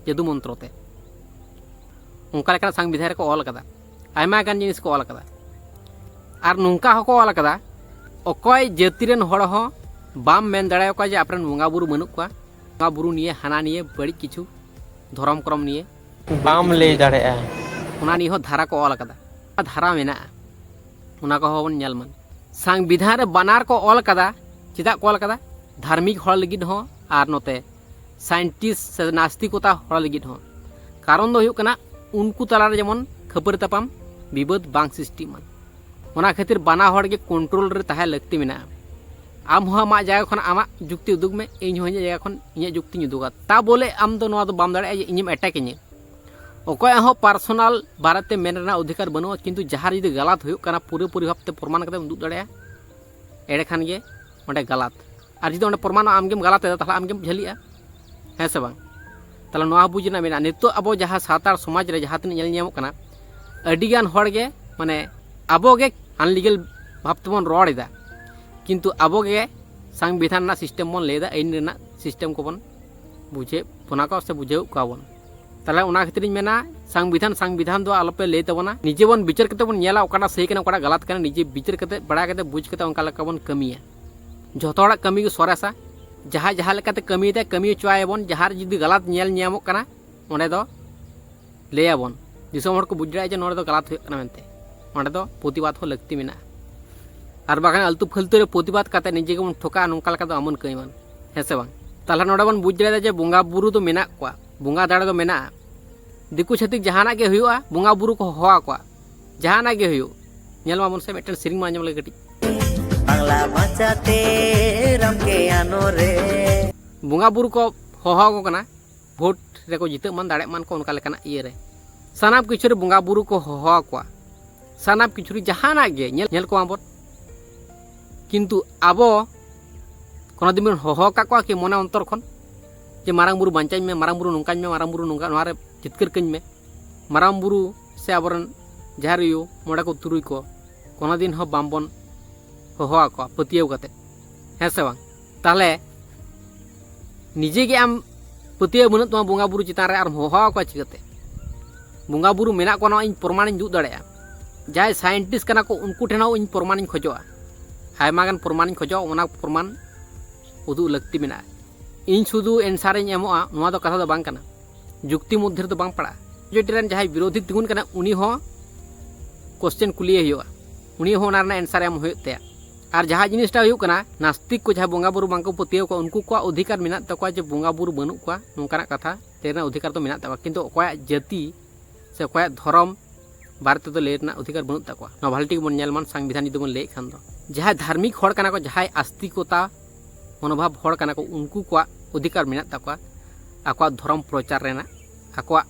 ᱡᱟᱹᱫᱩ ᱢᱚᱱᱛᱨᱚ ᱛᱮ᱾ ᱚᱱᱠᱟ ᱞᱮᱠᱟᱱᱟᱜ ᱥᱚᱝᱵᱤᱫᱷᱟᱱ ᱨᱮᱠᱚ ᱚᱞ ᱠᱟᱫᱟ, ᱟᱭᱢᱟ ᱜᱟᱱ ᱡᱤᱱᱤᱥ ᱠᱚ ᱚᱞ ᱠᱟᱫᱟ᱾ ᱟᱨ ᱱᱚᱝᱠᱟ ᱦᱚᱸᱠᱚ ᱚᱞ ᱠᱟᱫᱟ ᱚᱠᱚᱭ ᱡᱟᱹᱛᱤ ᱨᱮᱱ ᱦᱚᱲ ᱦᱚᱸ ᱵᱟᱢ ᱢᱮᱱ ᱫᱟᱲᱮᱭᱟᱠᱚᱣᱟ ᱡᱮ ᱟᱯᱮᱨᱮᱱ ᱵᱚᱸᱜᱟ ᱵᱩᱨᱩ ᱵᱟᱹᱱᱩᱜ ᱠᱚᱣᱟ, ᱵᱚᱸᱜᱟ ᱵᱩᱨᱩ ᱱᱤᱭᱮ, ᱦᱟᱱᱟ ᱱᱤᱭᱮ, ᱵᱟᱹᱲᱤᱡ ᱠᱤᱪᱷᱩ ᱫᱷᱚᱨᱚᱢ ᱠᱨᱚᱢ ᱱᱤᱭᱮ᱾ ᱵᱟᱢ ᱞᱟᱹᱭ ᱫᱟᱲᱮᱭᱟᱜᱼᱟ᱾ ᱚᱱᱟ ᱱᱤᱭᱮ ᱦᱚᱸ ᱫᱷᱟᱨᱟ ᱠᱚ ᱚᱞ ᱟᱠᱟᱫᱟ, ᱫᱷᱟᱨᱟ ᱢᱮᱱᱟᱜᱼᱟ, ᱚᱱᱟ ᱠᱚᱦᱚᱸ ᱵᱚᱱ ᱧᱮᱞ ᱢᱟ᱾ ᱥᱚᱝᱵᱤᱫᱷᱟᱱ ᱨᱮ ᱵᱟᱱᱟᱨ ᱠᱚ ᱚᱞ ᱟᱠᱟᱫᱟ᱾ ᱪᱮᱫᱟᱜ ᱠᱚ ᱚᱞ ᱟᱠᱟᱫᱟ? ᱫᱷᱟᱨᱢᱤᱠ ᱦᱚᱲ ᱞᱟᱹᱜᱤᱫ ᱦᱚᱸ ᱟᱨ ᱱᱚᱛᱮ ᱥᱟᱭᱮᱱᱴᱤᱥᱴ ᱥᱮ ᱱᱟᱥᱛᱤᱠᱚᱛᱟ ᱦᱚᱲ ᱞᱟᱹᱜᱤᱫ ᱦᱚᱸ᱾ ᱠᱟᱨᱚᱱ ᱫᱚ ᱦᱩᱭᱩᱜ ᱠᱟᱱᱟ, ᱩᱱᱠᱩ ᱛᱟᱞᱟᱨᱮ ᱡᱮᱢᱚᱱ ᱠᱷᱟᱹᱯᱟᱹᱨᱤ ᱛᱟᱯᱟᱢ ᱵᱤᱵᱟᱹᱫ ᱵᱟᱝ ᱥᱨᱤᱥᱴᱤᱜ ᱢᱟ᱾ ᱚᱱᱟ ᱠᱷᱟᱹᱛᱤᱨ ᱵᱟᱱᱟ ᱦᱚᱲ ᱜᱮ ᱠᱚᱱᱴᱨᱳᱞ ᱨᱮ ᱛᱟᱦᱮᱸ ᱞᱟᱹᱠᱛᱤ ᱢᱮᱱᱟᱜᱼᱟ᱾ ᱟᱢ ᱦᱚᱸ ᱟᱢᱟᱜ ᱡᱟᱭᱜᱟ ᱠᱷᱚᱱ ᱟᱢᱟᱜ ᱡᱩᱠᱛᱤ ᱩᱫᱩᱜ ᱢᱮ, ᱤᱧ ᱦᱚᱸ ᱤᱧᱟᱹᱜ ᱡᱟᱭᱜᱟ ᱠᱷᱚᱱ ᱤᱧᱟᱹᱜ ᱡᱩᱠᱛᱤᱧ ᱩᱫᱩᱜᱟ᱾ ᱛᱟ ᱵᱚᱞᱮ ᱟᱢ ᱫᱚ ᱱᱚᱣᱟ ᱫᱚ ᱵᱟᱢ ᱫᱟᱲᱮᱭᱟᱜᱼᱟ ᱡᱮ ᱤᱧᱮᱢ ᱮᱴᱮᱠ ᱤᱧᱟᱹ᱾ ᱚᱠᱚᱭᱟᱜ ᱦᱚᱸ ᱯᱟᱨᱥᱚᱱᱟᱞ ᱵᱟᱨᱮᱛᱮ ᱢᱮᱱ ᱨᱮᱱᱟᱜ ᱚᱫᱷᱤᱠᱟᱨ ᱵᱟᱹᱱᱩᱜᱼᱟ, ᱠᱤᱱᱛᱩ ᱡᱟᱦᱟᱸ ᱨᱮ ᱡᱩᱫᱤ ᱜᱟᱞᱟᱛ ᱦᱩᱭᱩᱜ ᱠᱟᱱᱟ, ᱯᱩᱨᱟᱹᱯᱩᱨᱤ ᱵᱷᱟᱵᱛᱮ ᱯᱨᱚᱢᱟᱱ ᱠᱟᱛᱮᱢ ᱩᱫᱩᱜ ᱫᱟᱲᱮᱭᱟᱜᱼᱟ, ᱮᱸᱰᱮᱠᱷᱟᱱ ᱜᱮ ᱚᱸᱰᱮ ᱜᱟᱞᱟᱛ᱾ ᱟᱨ ᱡᱩᱫᱤ ᱚᱸᱰᱮ ᱯᱨᱚᱢᱟᱱᱚᱜᱼᱟ ᱟᱢᱜᱮᱢ ᱜᱟᱞᱟᱛ ᱮᱫᱟ, ᱛᱟᱦᱚᱞᱮ ᱟᱢᱜᱮᱢ ᱡᱷᱟᱹᱞᱤᱜᱼᱟ, ᱦᱮᱸ ᱥᱮ ᱵᱟᱝ? ᱛᱟᱦᱚᱞᱮ ᱱᱚᱣᱟ ᱵᱩᱡᱽ ᱨᱮᱱᱟᱜ ᱢᱮᱱᱟᱜᱼᱟ᱾ ᱱᱤᱛᱚᱜ ᱟᱵᱚ ᱡᱟᱦᱟᱸ ᱥᱟᱱᱛᱟᱲ ᱥᱚᱢᱟᱡᱽ ᱨᱮ ᱡᱟᱦᱟᱸ ᱛᱤᱱᱟᱹᱜ ᱧᱮᱞ ᱧᱟᱢᱚᱜ ᱠᱟᱱᱟ, ᱟᱹᱰᱤᱜᱟᱱ ᱦᱚᱲ ᱜᱮ, ᱢᱟᱱᱮ, ᱟᱵᱚ ᱜᱮ ᱟᱱᱞᱤᱜᱟᱞ ᱵᱷᱟᱵ ᱛᱮᱵᱚᱱ ᱨᱚᱲ ᱮᱫᱟ, ᱠᱤᱱᱛᱩ ᱟᱵᱚ ᱜᱮ ᱥᱚᱝᱵᱤᱫᱷᱟᱱ ᱨᱮᱱᱟᱜ ᱥᱤᱥᱴᱮᱢ ᱵᱚᱱ ᱞᱟᱹᱭ ᱮᱫᱟ, ᱟᱹᱭᱤᱱ ᱨᱮᱱᱟᱜ ᱥᱤᱥᱴᱮᱢ ᱠᱚᱵᱚᱱ ᱵᱩᱡᱷᱟᱹᱣ ᱵᱚᱱᱟ ᱠᱚ ᱥᱮ ᱵᱩᱡᱷᱟᱹᱣᱮᱫ ᱠᱚᱣᱟ ᱵᱚᱱ᱾ ᱛᱟᱦᱚᱞᱮ ᱚᱱᱟ ᱠᱷᱟᱹᱛᱤᱨᱤᱧ ᱢᱮᱱᱟ, ᱥᱚᱝᱵᱤᱫᱷᱟᱱ, ᱥᱚᱝᱵᱤᱫᱷᱟᱱ ᱫᱚ ᱟᱞᱚᱯᱮ ᱞᱟᱹᱭ ᱛᱟᱵᱚᱱᱟ᱾ ᱱᱤᱡᱮ ᱵᱚᱱ ᱵᱤᱪᱟᱹᱨ ᱠᱟᱛᱮ ᱵᱚᱱ ᱧᱮᱞᱟ ᱚᱠᱟᱴᱟᱜ ᱥᱟᱹᱦᱤ ᱠᱟᱱᱟ, ᱚᱠᱟᱴᱟᱜ ᱜᱟᱞᱟᱛ ᱠᱟᱱᱟ, ᱱᱤᱡᱮ ᱵᱤᱪᱟᱹᱨ ᱠᱟᱛᱮ, ᱵᱟᱲᱟᱭ ᱠᱟᱛᱮ, ᱵᱩᱡᱽ ᱠᱟᱛᱮ ᱚᱱᱠᱟ ᱞᱮᱠᱟ ᱵᱚᱱ ᱠᱟᱹᱢᱤᱭᱟ᱾ ᱡᱷᱚᱛᱚ ᱦᱚᱲᱟᱜ ᱠᱟᱹᱢᱤ ᱜᱮ ᱥᱚᱨᱮᱥᱟ᱾ ᱡᱟᱦᱟᱸᱭ ᱡᱟᱦᱟᱸ ᱞᱮᱠᱟᱛᱮ ᱠᱟᱹᱢᱤᱭᱮᱫᱟᱭ, ᱠᱟᱹᱢᱤ ᱦᱚᱪᱚᱣᱟᱭᱟᱵᱚᱱ᱾ ᱡᱟᱦᱟᱸ ᱨᱮ ᱡᱩᱫᱤ ᱜᱟᱞᱟᱛ ᱧᱮᱞ ᱧᱟᱢᱚᱜ ᱠᱟᱱᱟ, ᱚᱸᱰᱮ ᱫᱚ ᱞᱟᱹᱭᱟᱵᱚᱱ, ᱫᱤᱥᱚᱢ ᱦᱚᱲ ᱠᱚ ᱵᱩᱡᱽ ᱫᱟᱲᱮᱭᱟᱜᱼᱟ ᱡᱮ ᱱᱚᱰᱮ ᱫᱚ ᱜᱟᱞᱟᱛ ᱦᱩᱭᱩᱜ ᱠᱟᱱᱟ ᱢᱮᱱᱛᱮ᱾ ᱚᱸᱰᱮ ᱫᱚ ᱯᱨᱚᱛᱤᱵᱟᱫ ᱦᱚᱸ ᱞᱟᱹᱠᱛᱤ ᱢᱮᱱᱟᱜᱼᱟ᱾ ᱟᱨ ᱵᱟᱠᱷᱟᱱ ᱟᱹᱞᱛᱩ ᱯᱷᱟᱹᱞᱛᱩ ᱨᱮ ᱯᱨᱚᱛᱤᱵᱟᱫ ᱠᱟᱛᱮ ᱱᱤᱡᱮ ᱜᱮᱵᱚᱱ ᱴᱷᱚᱠᱟᱜᱼᱟ, ᱱᱚᱝᱠᱟ ᱞᱮᱠᱟ ᱫᱚ ᱟᱢᱚᱱ ᱠᱟᱹᱭᱢᱟᱱ, ᱦᱮᱸ ᱥᱮ ᱵᱟᱝ? ᱛᱟᱦᱚᱞᱮ ᱱᱚᱰᱮ ᱵᱚᱱ ᱵᱩᱡᱽ ᱫᱟᱲᱮᱭᱟᱫᱟ ᱡᱮ ᱵᱚᱸᱜᱟ ᱵᱩᱨᱩ ᱫᱚ ᱢᱮᱱᱟᱜ ᱠᱚᱣᱟ, ᱵᱚᱸᱜᱟ ᱫᱟᱲᱮ ᱫᱚ ᱢᱮᱱᱟᱜᱼᱟ᱾ ᱫᱤᱠᱩ ᱪᱷᱟᱹᱛᱤᱠ ᱡᱟᱦᱟᱱᱟᱜ ᱜᱮ ᱦᱩᱭᱩᱜᱼᱟ, ᱵᱚᱸᱜᱟ ᱵᱩᱨᱩ ᱠᱚ ᱦᱚᱦᱚ ᱟᱠᱚᱣᱟ, ᱡᱟᱦᱟᱱᱟᱜ ᱜᱮ ᱦᱩᱭᱩᱜ᱾ ᱧᱮᱞ ᱢᱟᱵᱚᱱ ᱥᱮ, ᱢᱤᱫᱴᱮᱱ ᱥᱮᱨᱮᱧ ᱢᱟ ᱟᱸᱡᱚᱢ ᱞᱮᱜᱮ ᱠᱟᱹᱴᱤᱡ᱾ ᱵᱟᱝᱞᱟ ᱵᱷᱟᱥᱟᱛᱮ ᱨᱟᱢ ᱠᱮᱭᱟᱱᱚ ᱨᱮ᱾ ᱵᱚᱸᱜᱟ ᱵᱩᱨᱩ ᱠᱚ ᱦᱚᱦᱚ ᱟᱠᱚ ᱠᱟᱱᱟ, ᱵᱷᱳᱴ ᱨᱮᱠᱚ ᱡᱤᱛᱟᱹᱜ ᱢᱟᱱ, ᱫᱟᱲᱮᱜ ᱢᱟᱱ ᱠᱚ, ᱚᱱᱠᱟ ᱞᱮᱠᱟᱱᱟᱜ ᱤᱭᱟᱹᱨᱮ ᱥᱟᱱᱟᱢ ᱠᱤᱪᱷᱩ ᱨᱮ ᱵᱚᱸᱜᱟ ᱵᱩᱨᱩ ᱠᱚ ᱦᱚᱦᱚ ᱟᱠᱚᱣᱟ᱾ ᱥᱟᱱᱟᱢ ᱠᱤᱪᱷᱩ ᱨᱮ ᱡᱟᱦᱟᱱᱟᱜ ᱜᱮ ᱧᱮᱞ, ᱧᱮᱞ ᱠᱚᱣᱟ ᱵᱚᱱ, ᱠᱤᱱᱛᱩ ᱟᱵᱚ ᱠᱳᱱᱳ ᱫᱤᱱ ᱵᱚᱱ ᱦᱚᱦᱚ ᱟᱠᱟᱫ ᱠᱚᱣᱟ ᱠᱤ ᱢᱚᱱᱮ ᱚᱱᱛᱚᱨ ᱠᱷᱚᱱ ᱡᱮ, "ᱢᱟᱨᱟᱝ ᱵᱩᱨᱩ ᱵᱟᱧᱪᱟᱧ ᱢᱮ, ᱢᱟᱨᱟᱝ ᱵᱩᱨᱩ ᱱᱚᱝᱠᱟᱧ ᱢᱮ, ᱢᱟᱨᱟᱝ ᱵᱩᱨᱩ ᱱᱚᱝᱠᱟ, ᱱᱚᱣᱟ ᱨᱮ ᱡᱤᱛᱠᱟᱹᱨ ᱠᱟᱹᱧ ᱢᱮ"? ᱢᱟᱨᱟᱝ ᱵᱩᱨᱩ ᱥᱮ ᱟᱵᱚᱨᱮᱱ ᱡᱟᱦᱮᱨ ᱟᱭᱳ, ᱢᱚᱬᱮ ᱠᱚ, ᱛᱩᱨᱩᱭ ᱠᱚ, ᱠᱳᱱᱳ ᱫᱤᱱ ᱦᱚᱸ ᱵᱟᱝᱵᱚᱱ ᱦᱚᱦᱚ ᱟᱠᱚᱣᱟ ᱯᱟᱹᱛᱭᱟᱹᱣ ᱠᱟᱛᱮ, ᱦᱮᱸ ᱥᱮ ᱵᱟᱝ? ᱛᱟᱦᱚᱞᱮ ᱱᱤᱡᱮ ᱜᱮ ᱟᱢ ᱯᱟᱹᱛᱭᱟᱹᱣ ᱵᱟᱹᱱᱩᱜ ᱛᱟᱢᱟ ᱵᱚᱸᱜᱟ ᱵᱩᱨᱩ ᱪᱮᱛᱟᱱ ᱨᱮ, ᱟᱨ ᱦᱚᱦᱚ ᱟᱠᱚᱣᱟ ᱪᱤᱠᱟᱹᱛᱮ? ᱵᱚᱸᱜᱟ ᱵᱩᱨᱩ ᱢᱮᱱᱟᱜ ᱠᱚᱣᱟ, ᱱᱚᱣᱟ ᱤᱧ ᱯᱨᱚᱢᱟᱱᱤᱧ ᱩᱫᱩᱜ ᱫᱟᱲᱮᱭᱟᱜᱼᱟ᱾ ᱡᱟᱦᱟᱸᱭ ᱥᱟᱭᱮᱱᱴᱤᱥᱴ ᱠᱟᱱᱟ ᱠᱚ, ᱩᱱᱠᱩ ᱴᱷᱮᱱ ᱦᱚᱸ ᱤᱧ ᱯᱨᱚᱢᱟᱱᱤᱧ ᱠᱷᱚᱡᱚᱜᱼᱟ᱾ ᱟᱭᱢᱟ ᱜᱟᱱ ᱯᱨᱚᱢᱟᱱᱤᱧ ᱠᱷᱚᱡᱚᱜᱼᱟ, ᱚᱱᱟ ᱯᱨᱚᱢᱟᱱ ᱩᱫᱩᱜ ᱞᱟᱹᱠᱛᱤ ᱢᱮᱱᱟᱜᱼᱟ᱾ ᱤᱧ ᱥᱩᱫᱷᱩ ᱮᱱᱥᱟᱨ ᱤᱧ ᱮᱢᱚᱜᱼᱟ, ᱱᱚᱣᱟ ᱫᱚ ᱠᱟᱛᱷᱟ ᱫᱚ ᱵᱟᱝ ᱠᱟᱱᱟ᱾ ᱡᱩᱠᱛᱤ ᱢᱚᱫᱽᱫᱷᱮ ᱨᱮᱫᱚ ᱵᱟᱝ ᱯᱟᱲᱟᱜᱼᱟ᱾ ᱢᱮᱡᱚᱨᱤᱴᱤ ᱨᱮᱱ ᱡᱟᱦᱟᱸᱭ ᱵᱤᱨᱳᱫᱷᱤ ᱛᱤᱸᱜᱩᱱ ᱠᱟᱱᱟ, ᱩᱱᱤ ᱦᱚᱸ ᱠᱚᱥᱪᱮᱱ ᱠᱩᱞᱤᱭᱮ ᱦᱩᱭᱩᱜᱼᱟ, ᱩᱱᱤ ᱦᱚᱸ ᱚᱱᱟ ᱨᱮᱱᱟᱜ ᱮᱱᱥᱟᱨ ᱮᱢ ᱦᱩᱭᱩᱜ ᱛᱟᱭᱟ᱾ ᱟᱨ ᱡᱟᱦᱟᱸ ᱡᱤᱱᱤᱥᱴᱟ ᱦᱩᱭᱩᱜ ᱠᱟᱱᱟ, ᱱᱟᱥᱛᱤᱠ ᱠᱚ ᱡᱟᱦᱟᱸᱭ ᱵᱚᱸᱜᱟ ᱵᱩᱨᱩ ᱵᱟᱝᱠᱚ ᱯᱟᱹᱛᱭᱟᱹᱣ ᱠᱚᱣᱟ, ᱩᱱᱠᱩ ᱠᱚᱣᱟᱜ ᱚᱫᱷᱤᱠᱟᱨ ᱢᱮᱱᱟᱜ ᱛᱟᱠᱚᱣᱟ ᱡᱮ ᱵᱚᱸᱜᱟ ᱵᱩᱨᱩ ᱵᱟᱹᱱᱩᱜ ᱠᱚᱣᱟ, ᱱᱚᱝᱠᱟᱱᱟᱜ ᱠᱟᱛᱷᱟ ᱞᱟᱹᱭ ᱨᱮᱱᱟᱜ ᱚᱫᱷᱤᱠᱟᱨ ᱫᱚ ᱢᱮᱱᱟᱜ ᱛᱟᱠᱚᱣᱟ᱾ ᱠᱤᱱᱛᱩ ᱚᱠᱚᱭᱟᱜ ᱡᱟᱹᱛᱤ ᱥᱮ ᱚᱠᱚᱭᱟᱜ ᱫᱷᱚᱨᱚᱢ ᱵᱟᱨᱮ ᱛᱮᱫᱚ ᱞᱟᱹᱭ ᱨᱮᱱᱟᱜ ᱚᱫᱷᱤᱠᱟᱨ ᱵᱟᱹᱱᱩᱜ ᱛᱟᱠᱚᱣᱟ᱾ ᱱᱚᱣᱟ ᱵᱷᱟᱞᱮ ᱴᱷᱤᱠ ᱵᱚᱱ ᱧᱮᱞ ᱢᱟ, ᱥᱚᱝᱵᱤᱫᱷᱟᱱ ᱡᱩᱫᱤ ᱵᱚᱱ ᱞᱟᱹᱭᱮᱫ ᱠᱷᱟᱱ ᱫᱚ, ᱡᱟᱦᱟᱸᱭ ᱫᱷᱟᱨᱢᱤᱠ ᱦᱚᱲ ᱠᱟᱱᱟ ᱠᱚ, ᱡᱟᱦᱟᱸᱭ ᱟᱥᱛᱤᱠᱚᱛᱟ ᱢᱚᱱᱳᱵᱷᱟᱵ ᱦᱚᱲ ᱠᱟᱱᱟ ᱠᱚ, ᱩᱱᱠᱩ ᱠᱚᱣᱟᱜ ᱚᱫᱷᱤᱠᱟᱨ ᱢᱮᱱᱟᱜ ᱛᱟᱠᱚᱣᱟ ᱟᱠᱚᱣᱟᱜ ᱫᱷᱚᱨᱚᱢ ᱯᱨᱚᱪᱟᱨ ᱨᱮᱱᱟᱜ, ᱟᱠᱚᱣᱟᱜ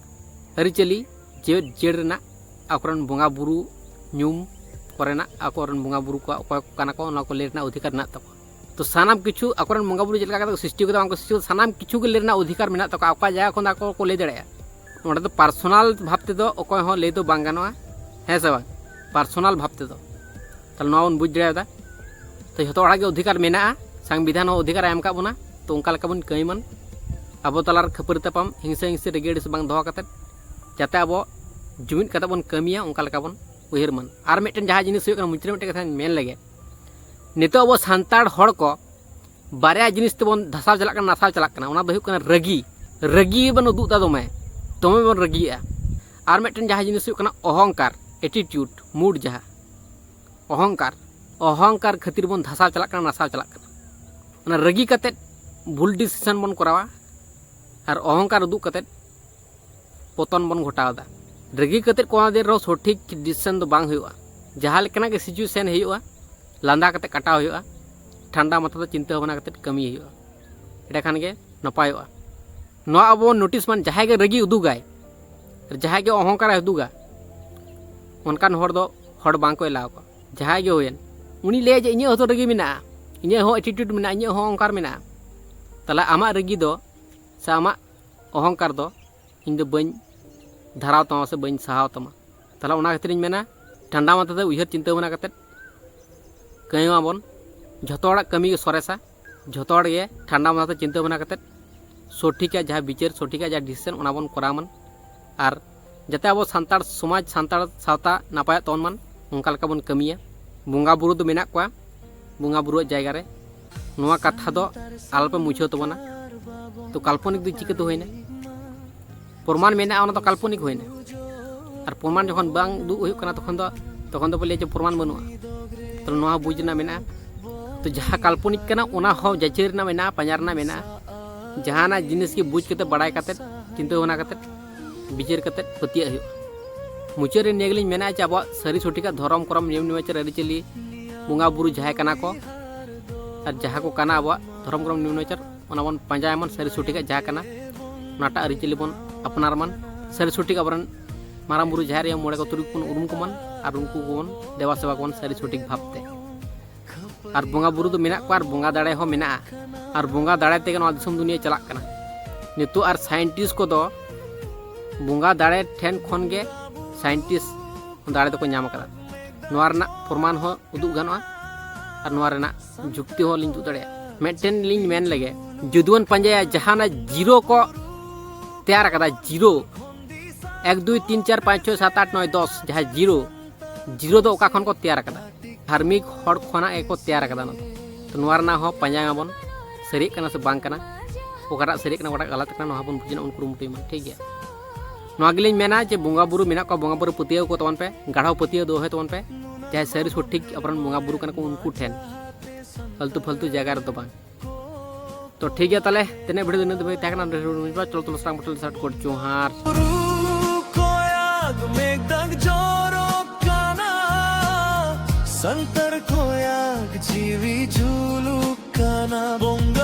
ᱟᱹᱨᱤᱪᱟᱹᱞᱤ ᱡᱮᱣᱮᱫ ᱡᱤᱭᱟᱹᱲ ᱨᱮᱱᱟᱜ, ᱟᱠᱚᱨᱮᱱ ᱵᱚᱸᱜᱟ ᱵᱩᱨᱩ ᱧᱩᱢ ᱠᱚᱨᱮᱱᱟᱜ, ᱟᱠᱚᱨᱮᱱ ᱵᱚᱸᱜᱟ ᱵᱩᱨᱩ ᱠᱚ ᱚᱠᱚᱭ ᱠᱚ ᱠᱟᱱᱟ ᱠᱚ, ᱚᱱᱟ ᱠᱚ ᱞᱟᱹᱭ ᱨᱮᱱᱟᱜ ᱚᱫᱷᱤᱠᱟᱨ ᱢᱮᱱᱟᱜ ᱛᱟᱠᱚᱣᱟ᱾ ᱛᱚ ᱥᱟᱱᱟᱢ ᱠᱤᱪᱷᱩ ᱟᱠᱚᱨᱮᱱ ᱵᱚᱸᱜᱟ ᱵᱩᱨᱩ ᱪᱮᱫ ᱞᱮᱠᱟ ᱠᱟᱛᱮ ᱠᱚ ᱥᱨᱤᱥᱴᱤ ᱠᱟᱫᱟ, ᱵᱟᱝ ᱠᱚ ᱥᱨᱤᱥᱴᱤ ᱠᱟᱫᱟ, ᱥᱟᱱᱟᱢ ᱠᱤᱪᱷᱩ ᱜᱮ ᱞᱟᱹᱭ ᱨᱮᱱᱟᱜ ᱚᱫᱷᱤᱠᱟᱨ ᱢᱮᱱᱟᱜ ᱛᱟᱠᱚᱣᱟ᱾ ᱚᱠᱟ ᱡᱟᱭᱜᱟ ᱠᱷᱚᱱ ᱟᱠᱚ ᱠᱚ ᱞᱟᱹᱭ ᱫᱟᱲᱮᱭᱟᱜᱼᱟ᱾ ᱱᱚᱸᱰᱮ ᱫᱚ ᱯᱟᱨᱥᱚᱱᱟᱞ ᱵᱷᱟᱵ ᱛᱮᱫᱚ ᱚᱠᱚᱭ ᱦᱚᱸ ᱞᱟᱹᱭ ᱫᱚ ᱵᱟᱝ ᱜᱟᱱᱚᱜᱼᱟ, ᱦᱮᱸ ᱥᱮ ᱵᱟᱝ? ᱯᱟᱨᱥᱚᱱᱟᱞ ᱵᱷᱟᱵ ᱛᱮᱫᱚ᱾ ᱛᱟᱦᱞᱮ ᱱᱚᱣᱟ ᱵᱚᱱ ᱵᱩᱡᱽ ᱫᱟᱲᱮᱭᱟᱫᱟ᱾ ᱛᱚ ᱡᱷᱚᱛᱚ ᱦᱚᱲᱟᱜ ᱜᱮ ᱚᱫᱷᱤᱠᱟᱨ ᱢᱮᱱᱟᱜᱼᱟ, ᱥᱚᱝᱵᱤᱫᱷᱟᱱ ᱦᱚᱸ ᱚᱫᱷᱤᱠᱟᱨ ᱮ ᱮᱢ ᱟᱠᱟᱫ ᱵᱚᱱᱟ᱾ ᱛᱚ ᱚᱱᱠᱟ ᱞᱮᱠᱟ ᱵᱚᱱ ᱠᱟᱹᱢᱤ ᱢᱟᱱ, ᱟᱵᱚ ᱛᱟᱞᱟᱨᱮ ᱠᱷᱟᱹᱯᱟᱹᱨᱤ ᱛᱟᱯᱟᱢ, ᱦᱤᱝᱥᱟᱹ ᱦᱤᱝᱥᱤ ᱨᱟᱹᱜᱤ ᱟᱹᱲᱤᱥ ᱵᱟᱝ ᱫᱚᱦᱚ ᱠᱟᱛᱮᱫ, ᱡᱟᱛᱮ ᱟᱵᱚ ᱡᱩᱢᱤᱫ ᱠᱟᱛᱮ ᱵᱚᱱ ᱠᱟᱹᱢᱤᱭᱟ, ᱚᱱᱠᱟ ᱞᱮᱠᱟ ᱵᱚᱱ ᱩᱭᱦᱟᱹᱨ ᱢᱟᱱ᱾ ᱟᱨ ᱢᱤᱫᱴᱮᱱ ᱡᱟᱦᱟᱸ ᱡᱤᱱᱤᱥ ᱦᱩᱭᱩᱜ ᱠᱟᱱᱟ, ᱢᱩᱪᱟᱹᱫ ᱨᱮ ᱢᱤᱫᱴᱮᱱ ᱠᱟᱛᱷᱟᱧ ᱢᱮᱱ ᱞᱮᱜᱮ, ᱱᱤᱛᱚᱜ ᱟᱵᱚ ᱥᱟᱱᱛᱟᱲ ᱦᱚᱲ ᱠᱚ ᱵᱟᱨᱭᱟ ᱡᱤᱱᱤᱥ ᱛᱮᱵᱚᱱ ᱫᱷᱟᱥᱟᱣ ᱪᱟᱞᱟᱜ ᱠᱟᱱᱟ, ᱱᱟᱥᱟᱣ ᱪᱟᱞᱟᱜ ᱠᱟᱱᱟ᱾ ᱚᱱᱟ ᱫᱚ ᱦᱩᱭᱩᱜ ᱠᱟᱱᱟ ᱨᱟᱹᱜᱤ᱾ ᱨᱟᱹᱜᱤ ᱵᱚᱱ ᱩᱫᱩᱜ ᱮᱫᱟ ᱫᱚᱢᱮ, ᱫᱚᱢᱮ ᱵᱚᱱ ᱨᱟᱹᱜᱤᱭᱮᱜᱼᱟ᱾ ᱟᱨ ᱢᱤᱫᱴᱮᱱ ᱡᱟᱦᱟᱸ ᱡᱤᱱᱤᱥ ᱦᱩᱭᱩᱜ ᱠᱟᱱᱟ ᱚᱦᱚᱝᱠᱟᱨ, ᱮᱴᱤᱴᱤᱭᱩᱰ, ᱢᱩᱰ ᱡᱟᱦᱟᱸ ᱚᱦᱚᱝᱠᱟᱨ, ᱚᱦᱚᱝᱠᱟᱨ ᱠᱷᱟᱹᱛᱤᱨ ᱵᱚᱱ ᱫᱷᱟᱥᱟᱣ ᱪᱟᱞᱟᱜ ᱠᱟᱱᱟ, ᱱᱟᱥᱟᱣ ᱪᱟᱞᱟᱜ ᱠᱟᱱᱟ᱾ ᱚᱱᱟ ᱨᱟᱹᱜᱤ ᱠᱟᱛᱮᱫ ᱵᱷᱩᱞ ᱰᱤᱥᱤᱥᱚᱱ ᱵᱚᱱ ᱠᱚᱨᱟᱣᱟ ᱟᱨ ᱚᱦᱚᱝᱠᱟᱨ ᱩᱫᱩᱜ ᱠᱟᱛᱮᱫ ᱯᱚᱛᱚᱱ ᱵᱚᱱ ᱜᱷᱚᱴᱟᱣ ᱮᱫᱟ᱾ ᱨᱟᱹᱜᱤ ᱠᱟᱛᱮᱫ ᱠᱳᱱᱳ ᱫᱤᱱ ᱨᱮᱦᱚᱸ ᱥᱚᱴᱷᱤᱠ ᱰᱤᱥᱤᱥᱚᱱ ᱫᱚ ᱵᱟᱝ ᱦᱩᱭᱩᱜᱼᱟ᱾ ᱡᱟᱦᱟᱸ ᱞᱮᱠᱟᱱᱟᱜ ᱜᱮ ᱥᱤᱪᱩᱭᱮᱥᱚᱱ ᱦᱩᱭᱩᱜᱼᱟ, ᱞᱟᱸᱫᱟ ᱠᱟᱛᱮᱫ ᱠᱟᱴᱟᱣ ᱦᱩᱭᱩᱜᱼᱟ, ᱴᱷᱟᱱᱰᱟ ᱢᱟᱛᱷᱟ ᱛᱮ ᱪᱤᱱᱛᱟᱹ ᱵᱷᱟᱵᱽᱱᱟ ᱠᱟᱛᱮᱫ ᱠᱟᱹᱢᱤ ᱦᱩᱭᱩᱜᱼᱟ, ᱮᱸᱰᱮᱠᱷᱟᱱ ᱜᱮ ᱱᱟᱯᱟᱭᱚᱜᱼᱟ᱾ ᱱᱚᱣᱟ ᱟᱵᱚ ᱵᱚᱱ ᱱᱳᱴᱤᱥ ᱢᱟᱱ, ᱡᱟᱦᱟᱸᱭ ᱜᱮ ᱨᱟᱹᱜᱤ ᱩᱫᱩᱜᱟᱭ, ᱡᱟᱦᱟᱸᱭ ᱜᱮ ᱚᱦᱚᱝᱠᱟᱨᱮ ᱩᱫᱩᱜᱟ, ᱚᱱᱠᱟᱱ ᱦᱚᱲ ᱫᱚ ᱦᱚᱲ ᱵᱟᱝ ᱠᱚ ᱮᱞᱟᱣ ᱠᱚᱣᱟ᱾ ᱡᱟᱦᱟᱸᱭ ᱜᱮ ᱦᱩᱭᱮᱱ, ᱩᱱᱤ ᱞᱟᱹᱭᱟ ᱡᱮ ᱤᱧᱟᱹᱜ ᱦᱚᱸᱛᱚ ᱨᱟᱹᱜᱤ ᱢᱮᱱᱟᱜᱼᱟ, ᱤᱧᱟᱹᱜ ᱦᱚᱸ ᱮᱴᱤᱴᱤᱭᱩᱰ ᱢᱮᱱᱟᱜᱼᱟ, ᱤᱧᱟᱹᱜ ᱦᱚᱸ ᱚᱦᱚᱝᱠᱟᱨ ᱢᱮᱱᱟᱜᱼᱟ᱾ ᱛᱟᱦᱚᱞᱮ ᱟᱢᱟᱜ ᱨᱟᱹᱜᱤ ᱫᱚ ᱥᱮ ᱟᱢᱟᱜ ᱚᱦᱚᱝᱠᱟᱨ ᱫᱚ ᱤᱧ ᱫᱚ ᱵᱟᱹᱧ ᱫᱷᱟᱨᱟᱣ ᱛᱟᱢᱟ ᱥᱮ ᱵᱟᱹᱧ ᱥᱟᱦᱟᱣ ᱛᱟᱢᱟ᱾ ᱛᱟᱦᱚᱞᱮ ᱚᱱᱟ ᱠᱷᱟᱹᱛᱤᱨᱤᱧ ᱢᱮᱱᱟ, ᱴᱷᱟᱱᱰᱟ ᱢᱟᱛᱷᱟ ᱛᱮ ᱩᱭᱦᱟᱹᱨ ᱪᱤᱱᱛᱟᱹ ᱵᱷᱟᱵᱽᱱᱟ ᱠᱟᱛᱮᱫ ᱠᱟᱹᱢᱤ ᱢᱟᱵᱚᱱ᱾ ᱡᱷᱚᱛᱚ ᱦᱚᱲᱟᱜ ᱠᱟᱹᱢᱤ ᱜᱮ ᱥᱚᱨᱮᱥᱟ᱾ ᱡᱷᱚᱛᱚ ᱦᱚᱲ ᱜᱮ ᱴᱷᱟᱱᱰᱟ ᱢᱟᱛᱷᱟ ᱛᱮ ᱪᱤᱱᱛᱟᱹ ᱵᱷᱟᱵᱽᱱᱟ ᱠᱟᱛᱮᱫ ᱥᱚᱴᱷᱤᱠᱟᱜ ᱡᱟᱦᱟᱸ ᱵᱤᱪᱟᱹᱨ, ᱥᱚᱴᱷᱤᱠᱟᱜ ᱡᱟᱦᱟᱸ ᱰᱤᱥᱤᱥᱚᱱ, ᱚᱱᱟ ᱵᱚᱱ ᱠᱚᱨᱟᱣ ᱢᱟᱱ᱾ ᱟᱨ ᱡᱟᱛᱮ ᱟᱵᱚ ᱥᱟᱱᱛᱟᱲ ᱥᱚᱢᱟᱡᱽ, ᱥᱟᱱᱛᱟᱲ ᱥᱟᱶᱛᱟ ᱱᱟᱯᱟᱭᱚᱜ ᱛᱟᱵᱚᱱ ᱢᱟᱱ, ᱚᱱᱠᱟ ᱞᱮᱠᱟ ᱵᱚᱱ ᱠᱟᱹᱢᱤᱭᱟ᱾ ᱵᱚᱸᱜᱟ ᱵᱩᱨᱩ ᱫᱚ ᱢᱮᱱᱟᱜ ᱠᱚᱣᱟ, ᱵᱚᱸᱜᱟ ᱵᱩᱨᱩᱣᱟᱜ ᱡᱟᱭᱜᱟ ᱨᱮ, ᱱᱚᱣᱟ ᱠᱟᱛᱷᱟ ᱫᱚ ᱟᱞᱚᱯᱮ ᱢᱩᱪᱷᱟᱹᱣ ᱛᱟᱵᱚᱱᱟ᱾ ᱛᱚ ᱠᱟᱞᱯᱚᱱᱤᱠ ᱫᱚ ᱪᱤᱠᱟᱹᱛᱮ ᱦᱩᱭᱱᱟ? ᱯᱨᱚᱢᱟᱱ ᱢᱮᱱᱟᱜᱼᱟ, ᱚᱱᱟ ᱫᱚ ᱠᱟᱞᱯᱚᱱᱤᱠ ᱦᱩᱭᱱᱟ᱾ ᱟᱨ ᱯᱨᱚᱢᱟᱱ ᱡᱚᱠᱷᱚᱱ ᱵᱟᱝ ᱩᱫᱩᱜ ᱦᱩᱭᱩᱜ ᱠᱟᱱᱟ, ᱛᱚᱠᱷᱚᱱ ᱫᱚ ᱛᱚᱠᱷᱚᱱ ᱫᱚ ᱵᱚᱞᱮ ᱡᱮ ᱯᱨᱚᱢᱟᱱ ᱵᱟᱹᱱᱩᱜᱼᱟ᱾ ᱛᱚ ᱱᱚᱣᱟ ᱦᱚᱸ ᱵᱩᱡᱽ ᱨᱮᱱᱟᱜ ᱢᱮᱱᱟᱜᱼᱟ᱾ ᱛᱚ ᱡᱟᱦᱟᱸ ᱠᱟᱞᱯᱚᱱᱤᱠ ᱠᱟᱱᱟ, ᱚᱱᱟ ᱦᱚᱸ ᱡᱟᱪᱟᱹᱭ ᱨᱮᱱᱟᱜ ᱢᱮᱱᱟᱜᱼᱟ, ᱯᱟᱸᱡᱟ ᱨᱮᱱᱟᱜ ᱢᱮᱱᱟᱜᱼᱟ᱾ ᱡᱟᱦᱟᱱᱟᱜ ᱡᱤᱱᱤᱥ ᱜᱮ ᱵᱩᱡᱽ ᱠᱟᱛᱮ, ᱵᱟᱲᱟᱭ ᱠᱟᱛᱮ, ᱪᱤᱱᱛᱟᱹ ᱵᱷᱟᱵᱽᱱᱟ ᱠᱟᱛᱮ, ᱵᱤᱪᱟᱹᱨ ᱠᱟᱛᱮ ᱯᱟᱹᱛᱭᱟᱹᱜ ᱦᱩᱭᱩᱜᱼᱟ᱾ ᱢᱩᱪᱟᱹᱫ ᱨᱮ ᱱᱤᱭᱟᱹ ᱜᱮᱞᱤᱧ ᱢᱮᱱᱟ ᱡᱮ ᱟᱵᱚᱣᱟᱜ ᱥᱟᱹᱨᱤ ᱥᱚᱴᱷᱤᱠᱟᱜ ᱫᱷᱚᱨᱚᱢ ᱠᱚᱨᱚᱢ, ᱱᱤᱭᱚᱢ ᱱᱮᱢᱟᱪᱟᱨ, ᱟᱹᱨᱤᱪᱟᱹᱞᱤ, ᱵᱚᱸᱜᱟ ᱵᱩᱨᱩ ᱡᱟᱦᱟᱸᱭ ᱠᱟᱱᱟ ᱠᱚ ᱟᱨ ᱡᱟᱦᱟᱸ ᱠᱚ ᱠᱟᱱᱟ ᱟᱵᱚᱣᱟᱜ ᱫᱷᱚᱨᱚᱢ ᱠᱚᱨᱚᱢ, ᱱᱤᱭᱚᱢ ᱱᱮᱢᱟᱪᱟᱨ, ᱚᱱᱟ ᱵᱚᱱ ᱯᱟᱸᱡᱟᱭᱟ ᱢᱟᱱ, ᱥᱟᱹᱨᱤ ᱥᱚᱴᱷᱤᱠᱟᱜ ᱡᱟᱦᱟᱸ ᱠᱟᱱᱟ, ᱚᱱᱟᱴᱟᱜ ᱟᱹᱨᱤᱪᱟᱹᱞᱤ ᱵᱚᱱ ᱟᱯᱱᱟᱨ ᱢᱟᱱ᱾ ᱥᱟᱹᱨᱤ ᱥᱚᱴᱷᱤᱠ ᱟᱵᱚᱨᱮᱱ ᱢᱟᱨᱟᱝ ᱵᱩᱨᱩ, ᱡᱟᱦᱮᱨ ᱟᱭᱳ, ᱢᱚᱬᱮ ᱠᱚ ᱛᱩᱨᱩᱭ ᱠᱚᱵᱚᱱ ᱩᱨᱩᱢ ᱠᱚᱢᱟᱱ ᱟᱨ ᱩᱱᱠᱩ ᱠᱚᱵᱚᱱ ᱫᱮᱵᱟ ᱥᱮᱵᱟ ᱠᱚᱵᱚᱱ ᱥᱟᱹᱨᱤ ᱥᱚᱴᱷᱤᱠ ᱵᱷᱟᱵᱽ ᱛᱮ᱾ ᱟᱨ ᱵᱚᱸᱜᱟ ᱵᱩᱨᱩ ᱫᱚ ᱢᱮᱱᱟᱜ ᱠᱚᱣᱟ ᱟᱨ ᱵᱚᱸᱜᱟ ᱫᱟᱲᱮ ᱦᱚᱸ ᱢᱮᱱᱟᱜᱼᱟ᱾ ᱟᱨ ᱵᱚᱸᱜᱟ ᱫᱟᱲᱮ ᱛᱮᱜᱮ ᱱᱚᱣᱟ ᱫᱤᱥᱚᱢ ᱫᱩᱱᱤᱭᱟᱹ ᱪᱟᱞᱟᱜ ᱠᱟᱱᱟ᱾ ᱱᱤᱛᱚᱜ ᱟᱨ ᱥᱟᱭᱮᱱᱴᱤᱥᱴ ᱠᱚᱫᱚ ᱵᱚᱸᱜᱟ ᱫᱟᱲᱮ ᱴᱷᱮᱱ ᱠᱷᱚᱱ ᱜᱮ ᱥᱟᱭᱮᱱᱴᱤᱥᱴ ᱫᱟᱲᱮ ᱫᱚᱠᱚ ᱧᱟᱢ ᱟᱠᱟᱫᱟ᱾ ᱱᱚᱣᱟ ᱨᱮᱱᱟᱜ ᱯᱨᱚᱢᱟᱱ ᱦᱚᱸ ᱩᱫᱩᱜ ᱜᱟᱱᱚᱜᱼᱟ ᱟᱨ ᱱᱚᱣᱟ ᱨᱮᱱᱟᱜ ᱡᱩᱠᱛᱤ ᱦᱚᱸ ᱞᱤᱧ ᱩᱫᱩᱜ ᱫᱟᱲᱮᱭᱟᱜᱼᱟ᱾ ᱢᱤᱫᱴᱮᱱ ᱞᱤᱧ ᱢᱮᱱ ᱞᱮᱜᱮ, ᱡᱩᱫᱤ ᱵᱚᱱ ᱯᱟᱸᱡᱟᱭᱟ ᱡᱟᱦᱟᱸ ᱚᱱᱟ ᱡᱤᱨᱳ ᱠᱚ ᱛᱮᱭᱟᱨ ᱟᱠᱟᱫᱟ, ᱡᱤᱨᱳ, ᱮᱠ ᱫᱩᱭ ᱛᱤᱱ ᱪᱟᱨ ᱯᱟᱸᱪ ᱪᱷᱚᱭ ᱥᱟᱛ ᱟᱴ ᱱᱚᱭ ᱫᱚᱥ, ᱡᱟᱦᱟᱸ ᱡᱤᱨᱳ, ᱡᱤᱨᱳ ᱫᱚ ᱚᱠᱟ ᱠᱷᱚᱱ ᱠᱚ ᱛᱮᱭᱟᱨ ᱟᱠᱟᱫᱟ? ᱫᱷᱟᱨᱢᱤᱠ ᱦᱚᱲ ᱠᱷᱚᱱᱟᱜ ᱜᱮᱠᱚ ᱛᱮᱭᱟᱨ ᱟᱠᱟᱫᱟ ᱚᱱᱟ ᱫᱚ᱾ ᱛᱚ ᱱᱚᱣᱟ ᱨᱮᱱᱟᱜ ᱦᱚᱸ ᱯᱟᱸᱡᱟᱭ ᱢᱟᱵᱚᱱ, ᱥᱟᱹᱨᱤᱭᱟᱜ ᱠᱟᱱᱟ ᱥᱮ ᱵᱟᱝ ᱠᱟᱱᱟ, ᱚᱠᱟᱴᱟᱜ ᱥᱟᱹᱨᱤᱭᱟᱜ ᱠᱟᱱᱟ, ᱚᱠᱟᱴᱟᱜ ᱜᱟᱞᱟᱛ ᱠᱟᱱᱟ, ᱱᱚᱣᱟ ᱵᱚᱱ ᱵᱩᱡᱷᱟᱹᱣ ᱨᱮᱱᱟᱜ ᱵᱚᱱ ᱠᱩᱨᱩᱢᱩᱴᱩᱭ ᱢᱟ, ᱴᱷᱤᱠ ᱜᱮᱭᱟ? ᱱᱚᱣᱟ ᱜᱮᱞᱤᱧ ᱢᱮᱱᱟ ᱡᱮ ᱵᱚᱸᱜᱟ ᱵᱩᱨᱩ ᱢᱮᱱᱟᱜ ᱠᱚᱣᱟ, ᱵᱚᱸᱜᱟ ᱵᱩᱨᱩ ᱯᱟᱹᱛᱭᱟᱹᱣ ᱠᱚ ᱛᱟᱵᱚᱱ ᱯᱮ, ᱜᱟᱲᱦᱟᱣ ᱯᱟᱹᱛᱭᱟᱹᱣ ᱫᱚᱦᱚᱭ ᱛᱟᱵᱚᱱ ᱯᱮ, ᱡᱟᱦᱟᱸᱭ ᱥᱟᱹᱨᱤ ᱥᱚᱴᱷᱤᱠ ᱟᱵᱚᱨᱮᱱ ᱵᱚᱸᱜᱟ ᱵᱩᱨᱩ ᱠᱟᱱᱟ ᱠᱚ ᱩᱱᱠᱩ ᱴᱷᱮᱱ, ᱯᱷᱟᱞᱛᱩ ᱯᱷᱟᱞᱛᱩ ᱡᱟᱭᱜᱟ ᱨᱮᱫᱚ ᱵᱟᱝ᱾ ᱛᱚ ᱴᱷᱤᱠ ᱜᱮᱭᱟ, ᱛᱟᱦᱞᱮ ᱛᱮᱱᱮ ᱵᱷᱤᱰᱤᱭᱳ ᱫᱚ ᱤᱱᱟᱹᱜ ᱫᱷᱟᱹᱵᱤᱡ ᱛᱟᱦᱮᱸ ᱠᱟᱱᱟ᱾ ᱪᱚᱞᱚ ᱛᱚ ᱱᱟᱥᱨᱟᱝ ᱵᱚᱴᱚᱞ ᱥᱟᱴ ᱠᱚᱨ ᱡᱚᱦᱟᱨ᱾ ᱠᱚᱭᱟᱜ ᱢᱮᱜᱽᱫᱟᱜ ᱡᱚᱨᱚᱜ ᱠᱟᱱᱟ, ᱥᱟᱱᱛᱟᱲ ᱠᱚᱭᱟᱜ ᱡᱤᱣᱤ ᱡᱩᱞᱩᱜ ᱠᱟᱱᱟ᱾ ᱵᱚᱸᱜᱟ